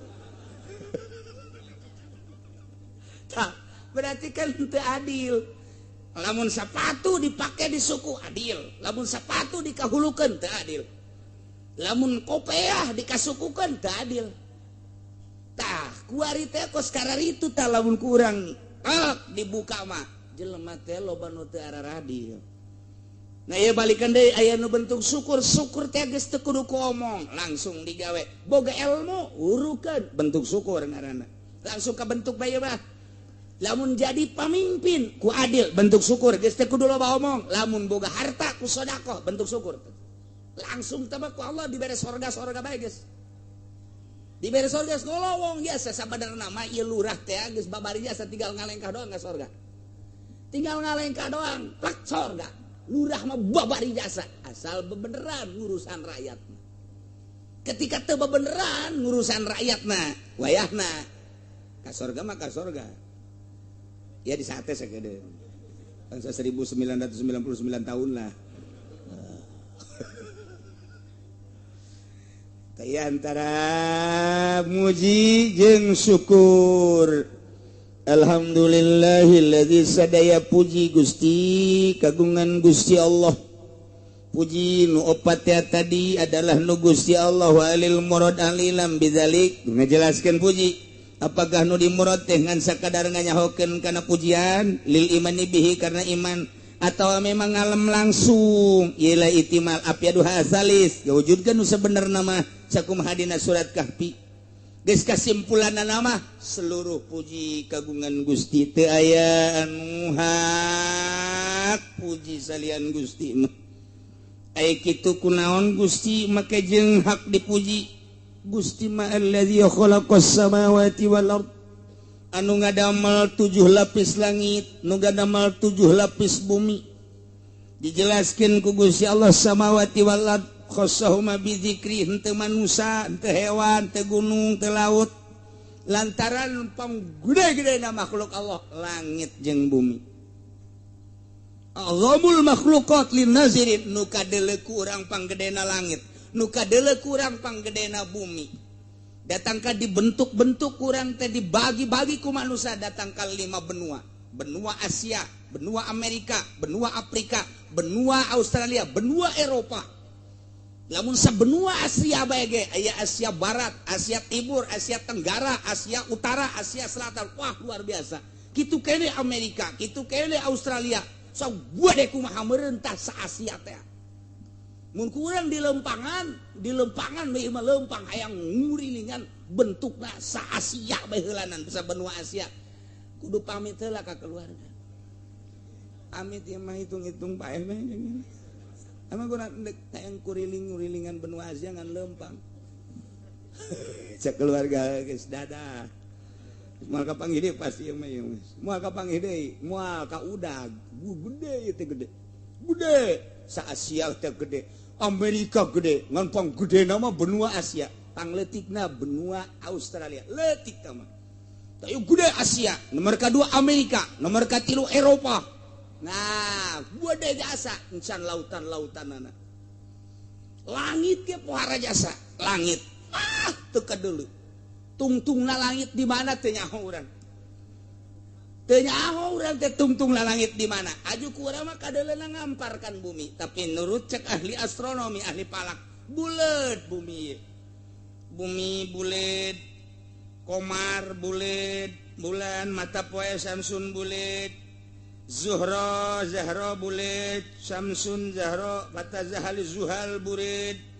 Tah, berarti kan teu adil. Lamun sapatu dipake di suku adil, lamun sapatu dikahulukeun teu adil. Lamun kopeah dikasukukeun teu adil. Tah kuari teh kos kararitu tah lamun kurang dibuka mah jelema teh loba nu teu araradil. Nah ieu balikan deui aya nu bentuk syukur, syukur teh geus teu kudu ku omong, langsung digawe. Boga ilmu urukeun bentuk syukur ngaranna. Langsung kabentuk bae mah. Lamun jadi pamimpin ku adil bentuk syukur geus teu kudu loba omong. Lamun boga harta ku sedekah bentuk syukur. Langsung tebak ku Allah dibere sorga-sorga bae geus. Dibere sorga geus ngolowong biasa sabenerna mah ieu lurah teh geus babari jasa tinggal ngalengkah doang ka sorga. Tinggal ngalengkah doang plak sorga. Lurah mah babari jasa asal bebeneran ngurusan rakyat. Ketika teu bebeneran ngurusan rakyatna, wayahna ka sorga mah ka sorga. Ya di sate sakedeung. Bangsa 1999 tahun lah. Kaya antara muji jeung syukur. Alhamdulillahilladzi sadaya puji Gusti kagungan Gusti Allah. Puji nu opat ya tadi adalah nu Gusti Allah walil murad alilam bidzalik ngajelaskeun puji. Apakah nu dimurad teh ngan sakadar nganyahokeun kana pujian lil imani bihi karena iman atau memang ngalem langsung ialah itimal apyadu hasalis wujudkeun nu sebenarna mah sakumaha dina surat Kahfi. Geus kasimpulanna mah seluruh puji kagungan Gusti teu aya anu hak puji salian Gusti mah. Aya kitu kunaon Gusti make jeung hak dipuji. Gusti ma allazi khalaqas samawati wal ard anu ngadamel 7 lapis langit, nu ngadamel 7 lapis bumi. Dijelaskeun ku Gusti Allah samawati wal ard khassahuma bizikri henteu manusa, henteu hewan, henteu gunung, henteu laut. Lantaran panggede-gedena makhluk Allah langit jeung bumi. Azamul makhluqat lin nazirin nu kadeuleu ku urang panggedena langit, nu kadeuleu ku urang panggedena bumi. Datangka dibentuk-bentuk kurang teh dibagi-bagi ku manusia datang ka 5 benua. Benua Asia, benua Amerika, benua Afrika, benua Australia, benua Eropa. Lamun sabenua Asia bae ge aya Asia Barat, Asia Timur, Asia Tenggara, Asia Utara, Asia Selatan. Wah, luar biasa. Kitu kene Amerika, kitu kene Australia. Sok gede kumaha meurentah sa Asia teh. Mun kurang di lempangan bae mah lempang hayang ngurilingan bentukna sa Asia bae heulanan sa benua Asia. Kudu pamit heula ka keluarga. Amit ieu mah hitung-hitung paeh mah. Emang gua ndek hayang kuriling-ngurilingan benua Asia ngan lempang. Cek keluarga geus dadah. Moal kapanggih deui pasti ieu mah ieu. Moal kapanggih deui, moal ka udag. Gede ieu teh gede. Gede sa Asia teh gede. Amerika gede, ngan panggedena mah benua Asia, pangleutikna benua Australia. Leutik tah mah. Tayu gede Asia, nomor kadua Amerika, nomor katilu Eropa. Nah, gede jasa encan lautan-lautanana. Langit ge pohara jasa, langit. Ah, teu kadeuleu. Tungtungna langit di mana teu nyaho urang. Teu nyaho urang teh tungtungna langit di mana. Aju ku urang mah kadeuleuna ngamparkan bumi, tapi nurut cek ahli astronomi, ahli palak, buleut bumi. Bumi buleut, komar buleut, bulan mata poe Samsun buleut, Zuhra Zahra buleut, Samsun Zahra mata Zahal Zuhal buleut.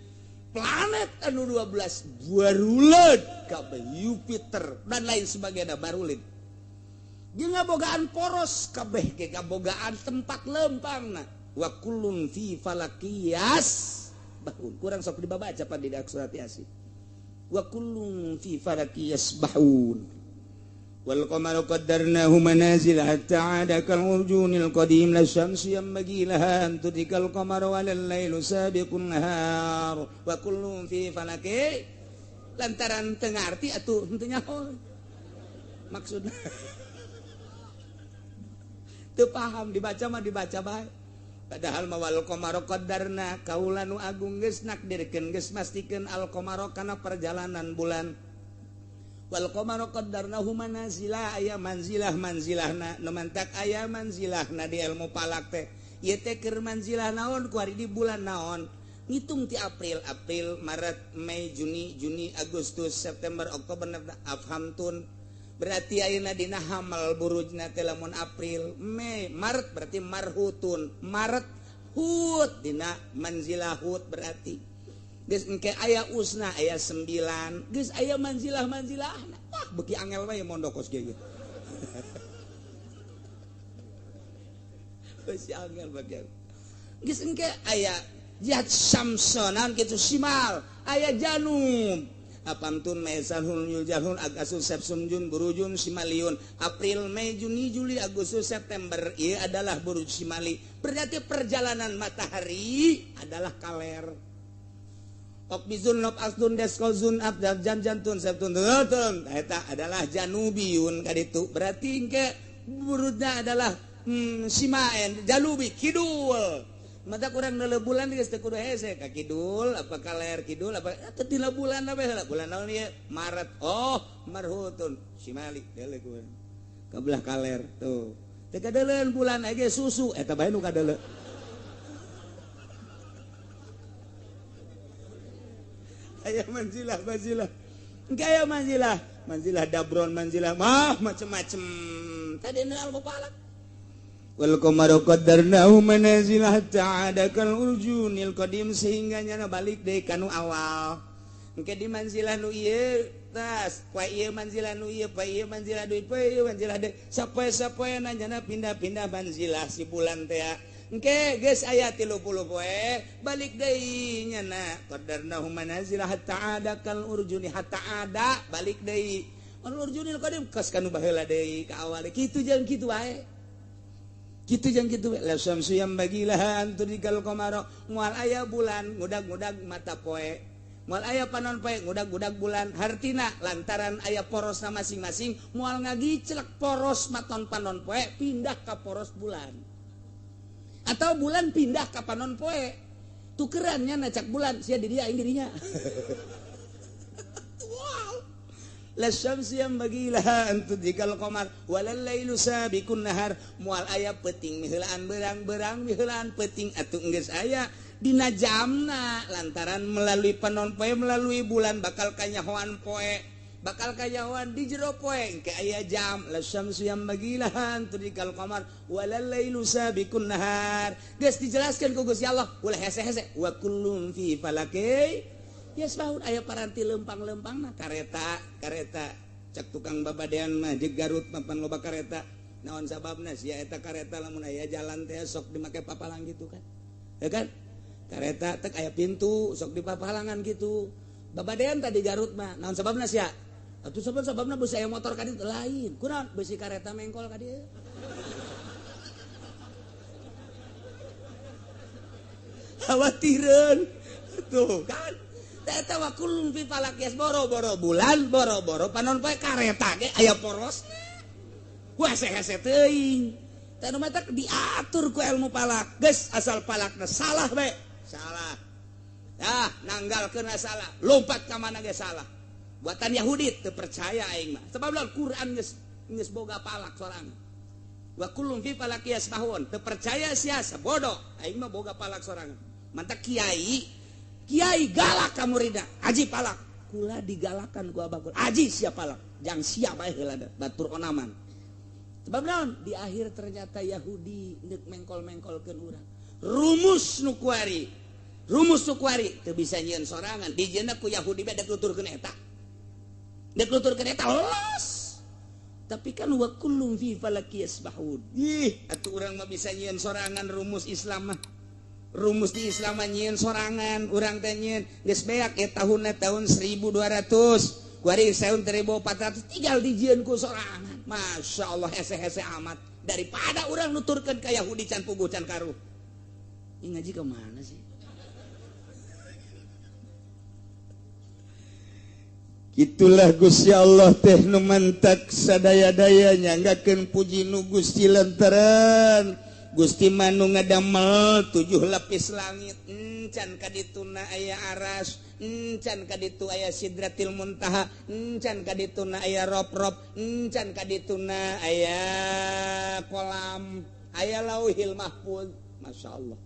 Planet anu 12 baruleut kabeh Jupiter dan lain sebagainya baruleut. Jeung ngabogaan poros kabeh ge ngabogaan tempat lempangna. Wa kullun fi falakiyas bahun. Kurang sok dibaca pan di surat Yasin. Wa kullun fi falakiyas bahun. Wal qamaru qaddarnahu manazila hatta 'ada kal urjunil qadim la syamsu yanbaghi laha an tudrikal qamara wal lailu sabiqun nahar wa kullun fi falaki. Lantaran teu ngarti atuh henteu nyaho maksudna. Teu paham dibaca mah dibaca bae. Padahal mah wal qamaru qaddarna kaula nu agung geus nakdirkeun geus mastikeun al qamaru kana perjalanan bulan. Wal qamaru qaddarnahu manazila aya manzilah manzilahna nu mantak aya manzilahna di ilmu palak teh ieu teh keur manzilah naon ku ari di bulan naon Ngitung ti April, April, Maret, Mei, Juni, Juni, Agustus, September, Oktober, November, Afhamtun. Berarti ayeuna dina hamal burujna teh lamun April, Mei, Maret berarti marhutun. Maret hut dina manzilah hut berarti. Geus engke aya usna aya 9, geus aya manzilah-manzilahna. Wah, beuki angel we mondok kos kieu. Beuki angel bagian. Geus engke aya jihad samsonan gitu simal aya janum apamtun mesanhun yuljahun agasus sepsum jun burujun simaliun April Mei Juni Juli Agustus September ieu adalah buruj simali. Berarti perjalanan matahari adalah kaler. Okbizun nob asdun deskozun abdal janjantun septun tun eta adalah janubiyun kaditu. Berarti engke burujna adalah simaen jalubi kidul. Mata kurang nele bulan geus teu kudu hese ka kidul apa kaler kidul apa teu dina bulan apa heula bulan naon ieu Maret oh marhutun simali deuleu ku ka belah kaler tuh teu kadeuleun bulan ge susu eta bae nu kadeuleu aya manzilah manzilah engke aya manzilah manzilah dabron manzilah mah macem-macem tadi nu al-mupalak wal qamaru qaddarnahu manazila hatta ada kal urjunil qadim sehingga nyana balik deui kanu awal. Engke di manzilah nu ieu tas poe ieu manzilah nu ieu poe ieu manzilah deui poe ieu manzilah deui sapoe-sapoena nyana pindah-pindah manzilah si bulan teh. Engke geus aya 30 poe balik deui nyana qaddarnahu manazila hatta ada kal urjuni hatta ada balik deui al urjunil qadim kos kanu baheula deui ka awal kitu jeung kitu wae. Kitu jeung kitu la syamsu yang bagilaha antudikal qamara moal aya bulan ngudag-ngudag mata poe moal aya panon poe ngudag-ngudag bulan hartina lantaran aya porosna masing-masing moal ngagicelek poros maton panon poe pindah ka poros bulan atau bulan pindah ka panon poe tukerannya nacak bulan sia di dia aing di dinya. La syamsu yang bagilaha antudikal qamar walal lailu sabiqun nahar moal aya peuting miheulaan berang-berang miheulaan peuting atuh geus aya dina jamna lantaran melalui panon poe melalui bulan bakal kanyahoan poe bakal kanyahoan di jero poe engke aya jam la syamsu yang bagilaha antudikal qamar walal lailu sabiqun nahar geus dijelaskeun ku Gusti Allah ulah hese-hese wa kullun fi falaki yasbahun aya paranti lempang-lempangna kareta kareta cak tukang babadean mah jeung Garut mapan loba kareta naon sababna sia eta kareta lamun aya jalan teh sok dimake papalang gitu kan ya kan kareta tek aya pintu sok dipapalangan gitu babadean tadi Garut mah naon sababna sia atuh sabab sababna beusi aya motor ka ditu lain kunaon beusi kareta mengkol ka dieu khawatireun tuh kan eta wa kullun fi falak yas boro-boro bulan boro-boro panon poe kareta ge aya porosna wah hese-hese teuing teh nu matak diatur ku ilmu falak geus asal falakna salah bae salah dah nanggalkeun salah lompat ka mana ge salah buatan Yahudi teu percaya aing mah sebab lamun Quran geus geus boga falak sorangan wa kullun fi falak yasbahun teu percaya sia sabodo aing mah boga falak sorangan mantak kiai kiai galak ka muridna aji palak kula digalakan ku abah kula aji sia palak jang sia bae heula batur onaman sebab naon di akhir ternyata Yahudi neuk mengkol-mengkolkeun urang rumus nu kuari teu bisa nyieun sorangan dijieunna ku Yahudi bae dek nuturkeun eta dek nuturkeun eta los tapi kan wa kullum fi falaki yasbahun ih atuh urang mah bisa nyieun sorangan rumus Islam mah rumus di Islam nyieun sorangan urang teh nyieun geus beak e tahunna tahun 1200 kuari tahun 1400 tinggal dijieun ku sorangan Masya Allah hese-hese amat daripada urang nuturkeun ka Yahudi can puguh can karuh. Ini ngaji ke mana sih? Itulah Gusti Allah teh nu mantak sadaya-daya nyanggakeun puji nu Gusti lantaran Gusti manu ngadamel 7 lapis langit encan kadituna aya aras encan kaditu aya sidratil muntaha encan kadituna aya rob-rob encan kadituna aya kolam aya lauhil mahfuz. Masya Allah.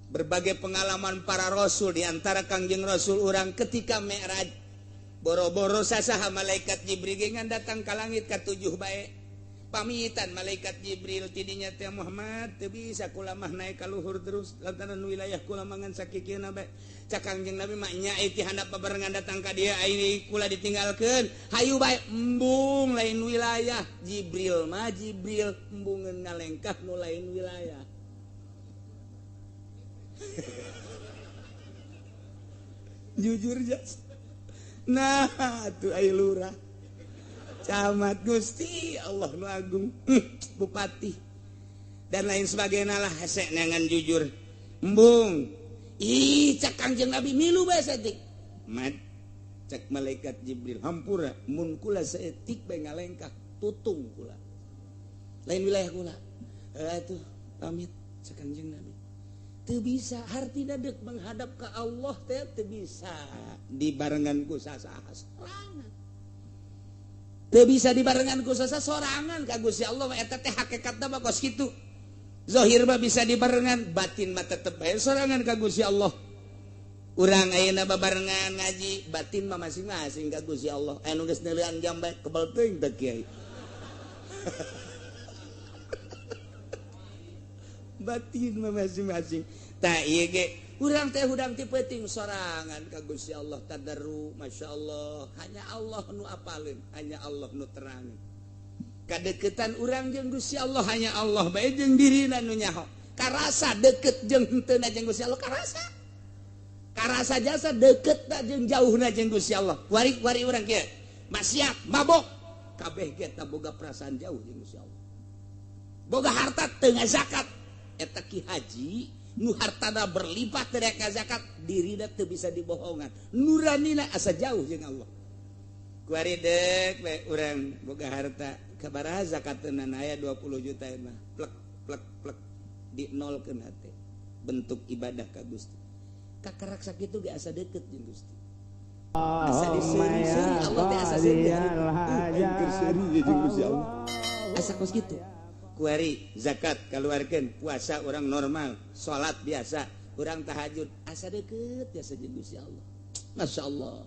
Berbagai pengalaman para rasul di antara Kangjeng Rasul urang ketika Mi'raj boro-boro sasaha malaikat Jibril ngan datang ka langit katujuh bae. Pamitan malaikat Jibril tidinya teh Muhammad teu bisa kula mah naik ka luhur terus lantaran wilayah kula mangan sakikieuna bae. Cak Kangjeng Nabi mah nya ti handap babarengan datang ka dieu ai kula ditinggalkeun. Hayu bae embung lain wilayah. Jibril mah Jibril embungeun ngalengkah nu lain wilayah. Jujur jas. Nah tuh ai lurah camat Gusti Allah nu agung, bupati dan lain sebagainya lah hese neangan jujur embung. Ih cak Kangjeng Nabi milu bae saeutik. Mat cak malaikat Jibril hampura mun kula saeutik bae ngalengkah tutung kula lain wilayah kula. Atuh pamit cak Kangjeng Nabi. Teu bisa hartina deuk menghadap ka Allah teh teu bisa dibarengan ku sasaha sorangan. Teu bisa dibarengan ku sasaha sorangan ka Gusti Allah eta teh hakikatna mah kos kitu. Zahir mah bisa dibarengan, batin mah tetep bae sorangan ka Gusti Allah. Urang ayeuna babarengan ngaji, batin mah masing-masing ka Gusti Allah. Anu geus neuleuan jam bae kebel teuing teh kiai. Batin mah masing-masing. Tah ieu ge urang teh hudang ti peuting sorangan ka Gusti Allah tadarru masyaallah hanya Allah nu apaleun, hanya Allah nu terang. Kadeukeutan urang jeung Gusti Allah hanya Allah bae jeung dirina nu nyaho. Karasa deukeut jeung henteu jeung Gusti Allah karasa. Karasa jasa deukeut jeung jauhna jeung Gusti Allah. Wari-wari urang kieu maksiat mabok kabeh ge tah boga perasaan jauh jeung Gusti Allah. Boga harta teu ngazakat eta ki haji nu hartana berlimpah teu rek zakat dirina teu bisa dibohongan nuranina asa jauh jeung Allah. Kuari deuk we urang boga harta kabaraha zakatna aya 20 juta mah plek plek plek di nolkeun hate bentuk ibadah ka Gusti. Kakarak sakitu ge asa deukeut jeung Gusti. Asa diseuri-seuri Allah teh asa seuri aing keur seuri jeung Gusti Allah. Asa kos kitu. Kuari zakat keluarkan, puasa orang normal, salat biasa, orang tahajud asa deket biasa jeung Gusti Allah. Masya Allah.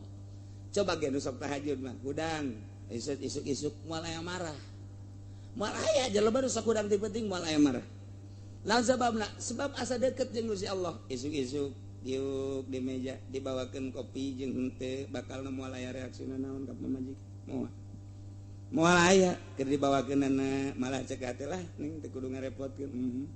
Coba ge nu sok tahajud mah hudang isuk-isuk moal aya marah. Moal aya jelema nu sok hudang ti penting moal aya marah. Lawan sababna? Sebab asa deket jeung Gusti Allah. Isuk-isuk diuk di meja dibawakeun kopi jeung henteu bakalna moal aya reaksina naon ka pamajikan. Moal. Moal aya keur dibawakeunana malah cek hate lah ning teu kudu ngarepotkeun.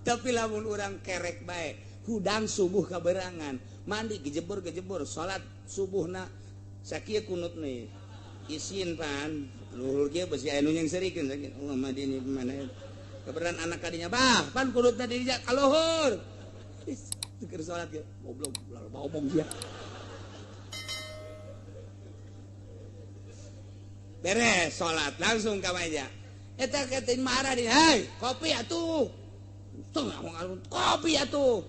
Tapi lamun urang kerek bae hudang subuh kaberangan mandi gejebur-gejebur salat subuhna sakieu kunut nih isin pan luhur kieu besi aya nu nyengserikeun sakieu Allah mah dini mana keberan anak kadinya bah pan kunutna di dinya ka luhur keur salat ge goblok ulah loba omong sia. Beres salat langsung ka meja. Eta ketin marah di, "Hei, kopi atuh." Tengah kopi atuh.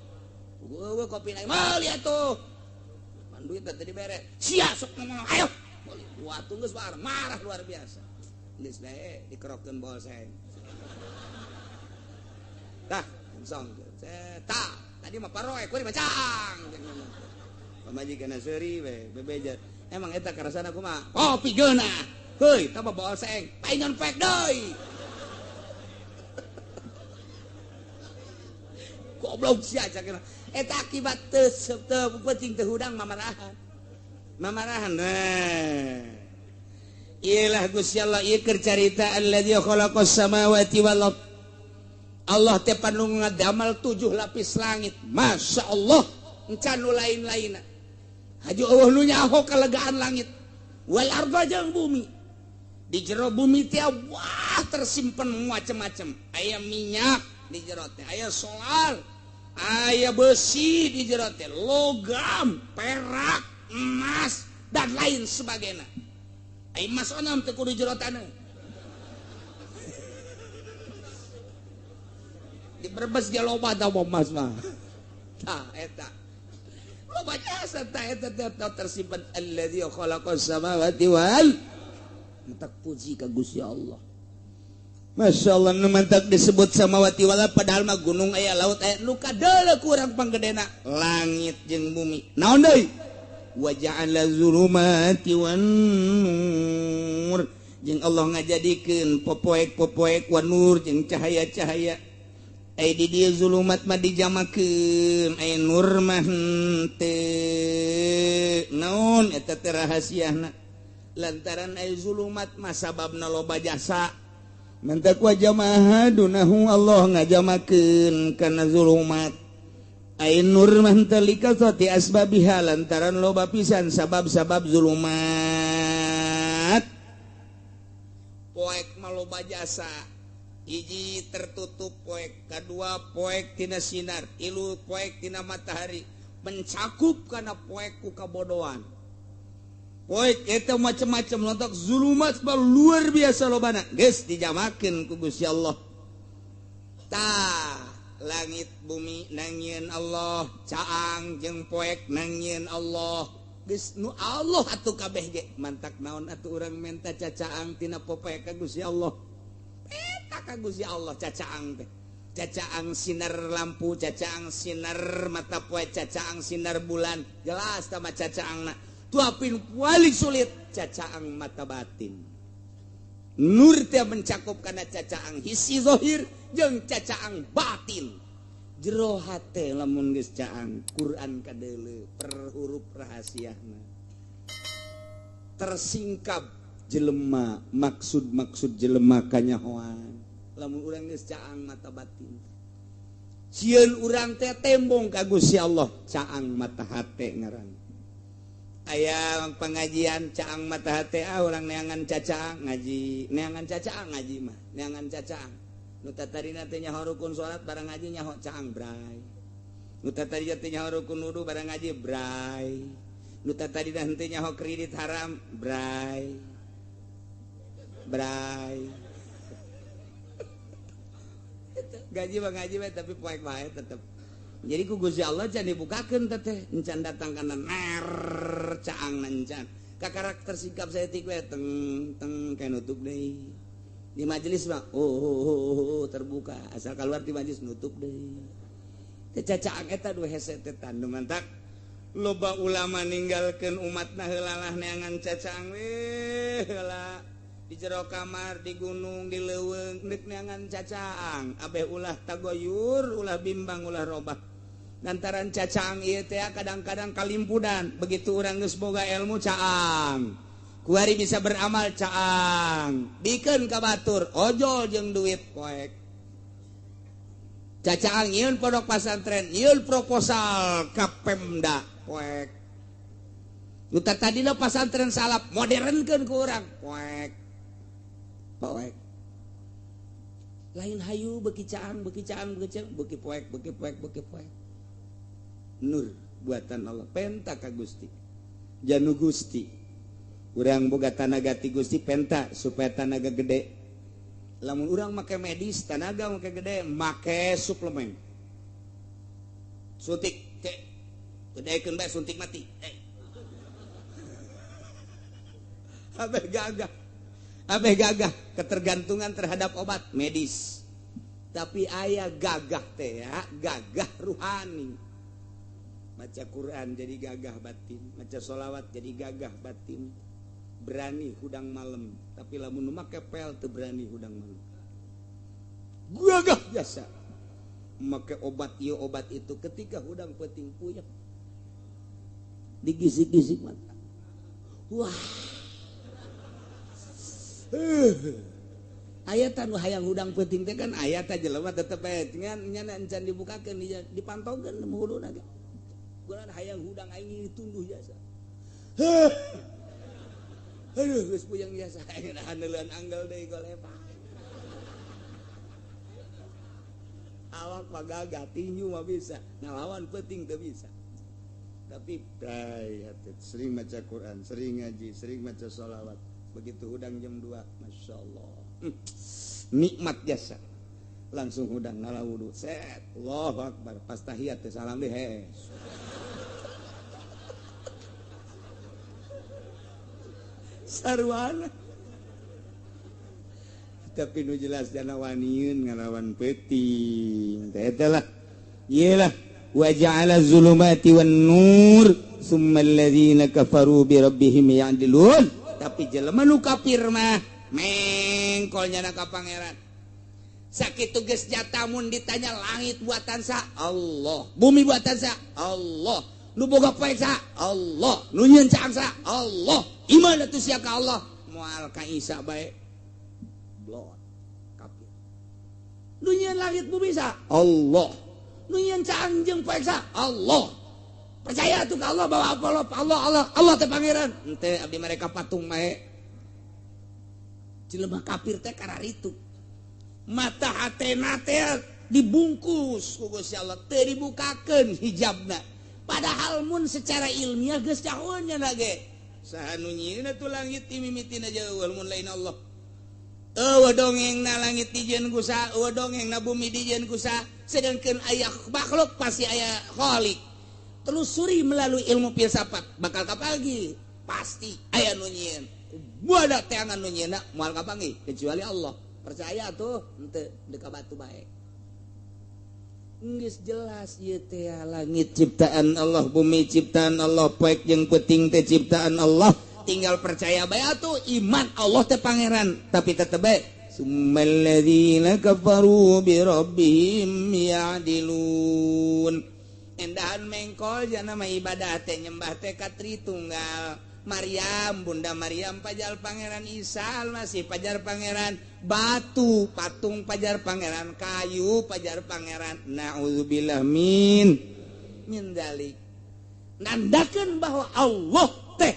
Gua kopi naik meuli atuh. Man duit teh dibere. Sia sok ngomong, ayo. Meuli. Wah, geus marah luar biasa. Geus bae dikerokeun bolseng. Tah, langsung. Tah, tadi mah paroe kuari bacang. Pamajikan seuri we bebeja. Emang eta karasana kumaha? Kopi geunah. Heuy, tah bolseng, paingan pek deui. Goblok sia cakena. Eta akibat teu penting teu hudang mamarahan. Mamarahan. Nah. Iyalah Gusti Allah ieu keur carita allazi khalaqas samawati wal ard. Allah teh panu ngadamal 7 lapis langit. Masya Allah, encan nu lain-lainna. Haji eueuh nu nyaho kalegaan langit. Wal arda jeung bumi. Di jero bumi teh wah tersimpen macam-macam. Aya minyak di jero teh, aya solar, aya besi di jero teh, logam, perak, emas dan lain sebagainya. Aya emas onam teh kudu jero taneuh. Di Brebes ge loba tah emas mah. Tah eta. Loba jasa tah eta teh tersimpen allazi khalaqas samawati wal tak puji ka Gusti Allah. Masya Allah, nu mantap disebut samawati wal ard, padahal mah gunung aya, laut aya, nu kadeuleu kurang panggedena langit jeung bumi. Naon deui? Wa ja'ala zulumati wan nur, jeung Allah ngajadikeun popoek-popoek, wan nur jeung cahaya-cahaya. Ai di dieu zulumat mah dijamakeun, ai nur mah henteu. Naon eta teh rahasiana? Lantaran ai zulumat mah sababna loba jasa. Mantak wa jamaah dunahu, Allah ngajamakeun kana zulumat. Ai nur mah henteu likasati asbabiha, lantaran loba pisan sabab-sabab zulumat. Poek mah loba jasa. Hiji tertutup poek, kadua poek tina sinar, tilu poek tina matahari, mencakup kana poek ku kabodohan. Poek eta macam-macam, lontak zulumat mah luar biasa lobana. Geus dijamakeun ku Gusti Allah. Tah, langit bumi nangieun Allah, caang jeung poek nangieun Allah. Geus nu Allah atuh kabeh ge. Mantak naon atuh urang menta cacaang tina popoek ka Gusti Allah. Eta ka Gusti Allah cacaang teh. Cacaang sinar lampu, cacaang sinar mata poe, cacaang sinar bulan. Jelas tah mah cacaangna. Tuapin paling sulit cacaang mata batin. Nur teh mencakup kana cacaang hisi zahir jeung cacaang batin. Jero hate lamun geus caang Quran kadeuleu per huruf rahasiana. Tersingkap jelema maksud-maksud jelema kanyahoan. Lamun urang geus caang mata batin. Sieun urang teh tembong ka Gusti Allah, caang mata hate ngaran. Aya pengajian caang mata hate, ah urang neangan cacaang ngaji, neangan cacaang ngaji mah, neangan cacaang. Nu tatarina teh nyaho rukun salat barang ngaji nyaho caang bray. Nu tatarina teh nyaho rukun wudu barang ngaji bray. Nu tatarina henteu nyaho kredit haram bray. Bray. Gaji mah ngaji mah tapi poek bae tetep. Jadi ku Gusti Allah can dibukakeun teh, encan datang kana ner caang encan. Ka karakter sikap saya tik we teng teng kayak nutup deui. Di majelis mah oh, terbuka, asal keluar di majelis nutup deui. Teh cacaang eta dua hese teh tandu mantak. Loba ulama ninggalkeun umatna heulalah neangan cacaang we heula. Di jero kamar, di gunung, di leuweung deuk neangan cacaang. Abeh ulah tagoyur, ulah bimbang, ulah robah. Lantaran cacaang ieu teh kadang-kadang kalimpudan. Begitu urang geus boga ilmu caang. Kuari bisa beramal caang. Bikeun ka batur, ojol jeung duit poek. Cacaang nyieun pondok pasantren, nyieun proposal ka Pemda poek. Nu tadina pasantren salap modernkeun ku urang poek. Poek. Lain hayu beki caang, beki caang, beki caang, beki poek, beki poek, beki poek. Nur buatan Allah, penta ka Gusti. Janu Gusti. Urang boga tanaga ti Gusti penta supaya tanaga gede. Lamun urang make medis tanaga make gede, make suplemen. Suntik, cek. Gedekeun bae suntik mati. Abeh gagah. Abeh gagah ketergantungan terhadap obat medis. Tapi aya gagah teh ya, gagah ruhani. Maca Quran jadi gagah batin, maca sholawat jadi gagah batin. Berani hudang malam, tapi lamun nu make pel teu berani hudang malam. Gagah biasa. Make obat ieu obat itu ketika hudang peuting puyeng. Digisik-gisik mata. Wah. Aya tah nu hayang hudang peuting teh kan aya tah jelema tetep bae ngan nyana encan dibukakeun dipantongkeun huluna ge. Kulan hayang hudang aing ditunduh jasa. Aduh geus puyeng jasa aing haneuleun anggal deui golepa. Awak mah gagah tinju mah bisa, ngalawan peuting teu bisa. Tapi bray sering maca Quran, sering ngaji, sering maca sholawat. Begitu hudang jam 2, Masya Allah, nikmat jasa. Langsung hudang ngala wudu, set, Allahu Akbar. Pas tahiyat teh salam deh, hes. Sarwana. Tapi nu jelas jana waniun ngalawan peuting. Teh eta lah. Ieu lah wa ja'ala zulumati wan nur summa alladzina kafaru bi rabbihim ya'dilun. Tapi jelema nu kafir mah mengkol nyana ka pangeran. Sakitu geus jata mun ditanya langit buatan sa Allah, bumi buatan sa Allah, nu boga poek sa Allah, nu nyieun caang sa Allah. Iman atuh sia ka Allah, moal ka Isa bae. Blot kafir. Nu nyieun langit bumi sa Allah. Nu nyieun caang jeung poek sa Allah. Percaya tuh ka Allah bahwa Allah Allah Allah Allah teh pangeran. Henteu abdi mereka patung bae. Jelema kafir teh kararitu. Mata hatena teh dibungkus ku Gusti Allah, teu dibukakeun hijabna. Padahal mun secara ilmiah geus cahueun nya ge. Saha nu nyieunna tuh langit ti mimitina jauh mun lain Allah. Eueuh dongengna langit dijieun ku saha, eueuh dongengna bumi dijieun ku saha, sedangkeun aya makhluk pasti aya khalik. Telusuri melalui ilmu filsafat bakal kapagi pasti aya nu nyieun. Buada teangan nu nyieunna moal kapanggih kecuali Allah. Percaya tuh henteu deka batu bae. Geus jelas ieu teh langit ciptaan Allah, bumi ciptaan Allah, poek jeung peuting teh ciptaan Allah. Tinggal percaya bae atuh iman Allah teh pangeran, tapi tetep bae summalladzina kafaru bi rabbihim ya'dilun. Endahan mengkol jana mah ibadah teh nyembah teh ka Tritunggal. Maryam, Bunda Maryam pajar pangeran Isa Almasih pajar pangeran batu, patung pajar pangeran kayu, pajar pangeran. Na'udzubillah min dzalik. Nandakeun bahwa Allah teh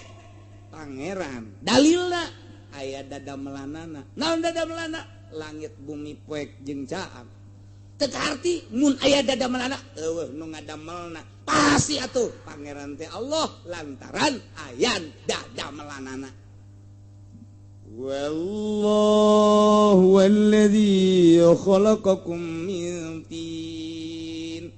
pangeran. Dalilna aya dada melanana. Naon dada melana? Langit bumi poek jeung caang. Teu kaarti mun aya dada melana eueuh nu ngadamelna. Pasti atuh pangeran teh Allah lantaran aya dada melanana. Wallahu alladzi khalaqakum min tin.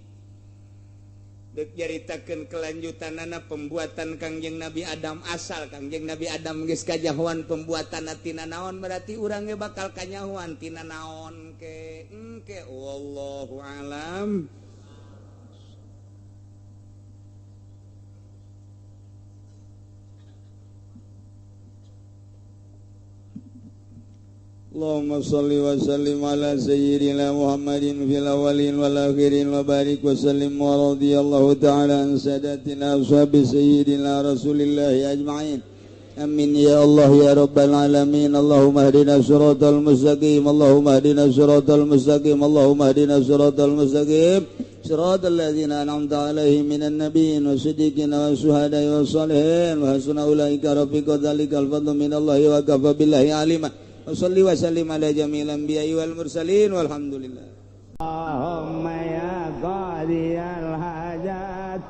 Deuk nyaritakeun kelanjutanana pembuatan Kangjeng Nabi Adam, asal Kangjeng Nabi Adam geus kajahoan pembuatanna tina naon, berarti urang ge bakal kanyahoan tina naon ke engke wallahu alam. Allahumma salli wa sallim ala sayyidina Muhammadin fil awwalin wal akhirin wa barik wa sallim wa radiyallahu ta'ala an sadatina ashabi sayyidina Rasulillahi ajma'in. Amin ya Allah ya rabbal alamin. Allahumma hdina siratal mustaqim. Allahumma hdina siratal mustaqim. Allahumma hdina siratal mustaqim. Siratal ladzina an'amta alaihim minan nabiyyin wasiddiqin wasyuhada'i wassalihin wa hasuna ulaika rafiqa. Dzalikal fadlu minallahi wa kafa billahi alima. Wassalli wa sallim ala jami'il anbiya'i wal mursalin walhamdulillah. Allahumma ya qadiyal hajat.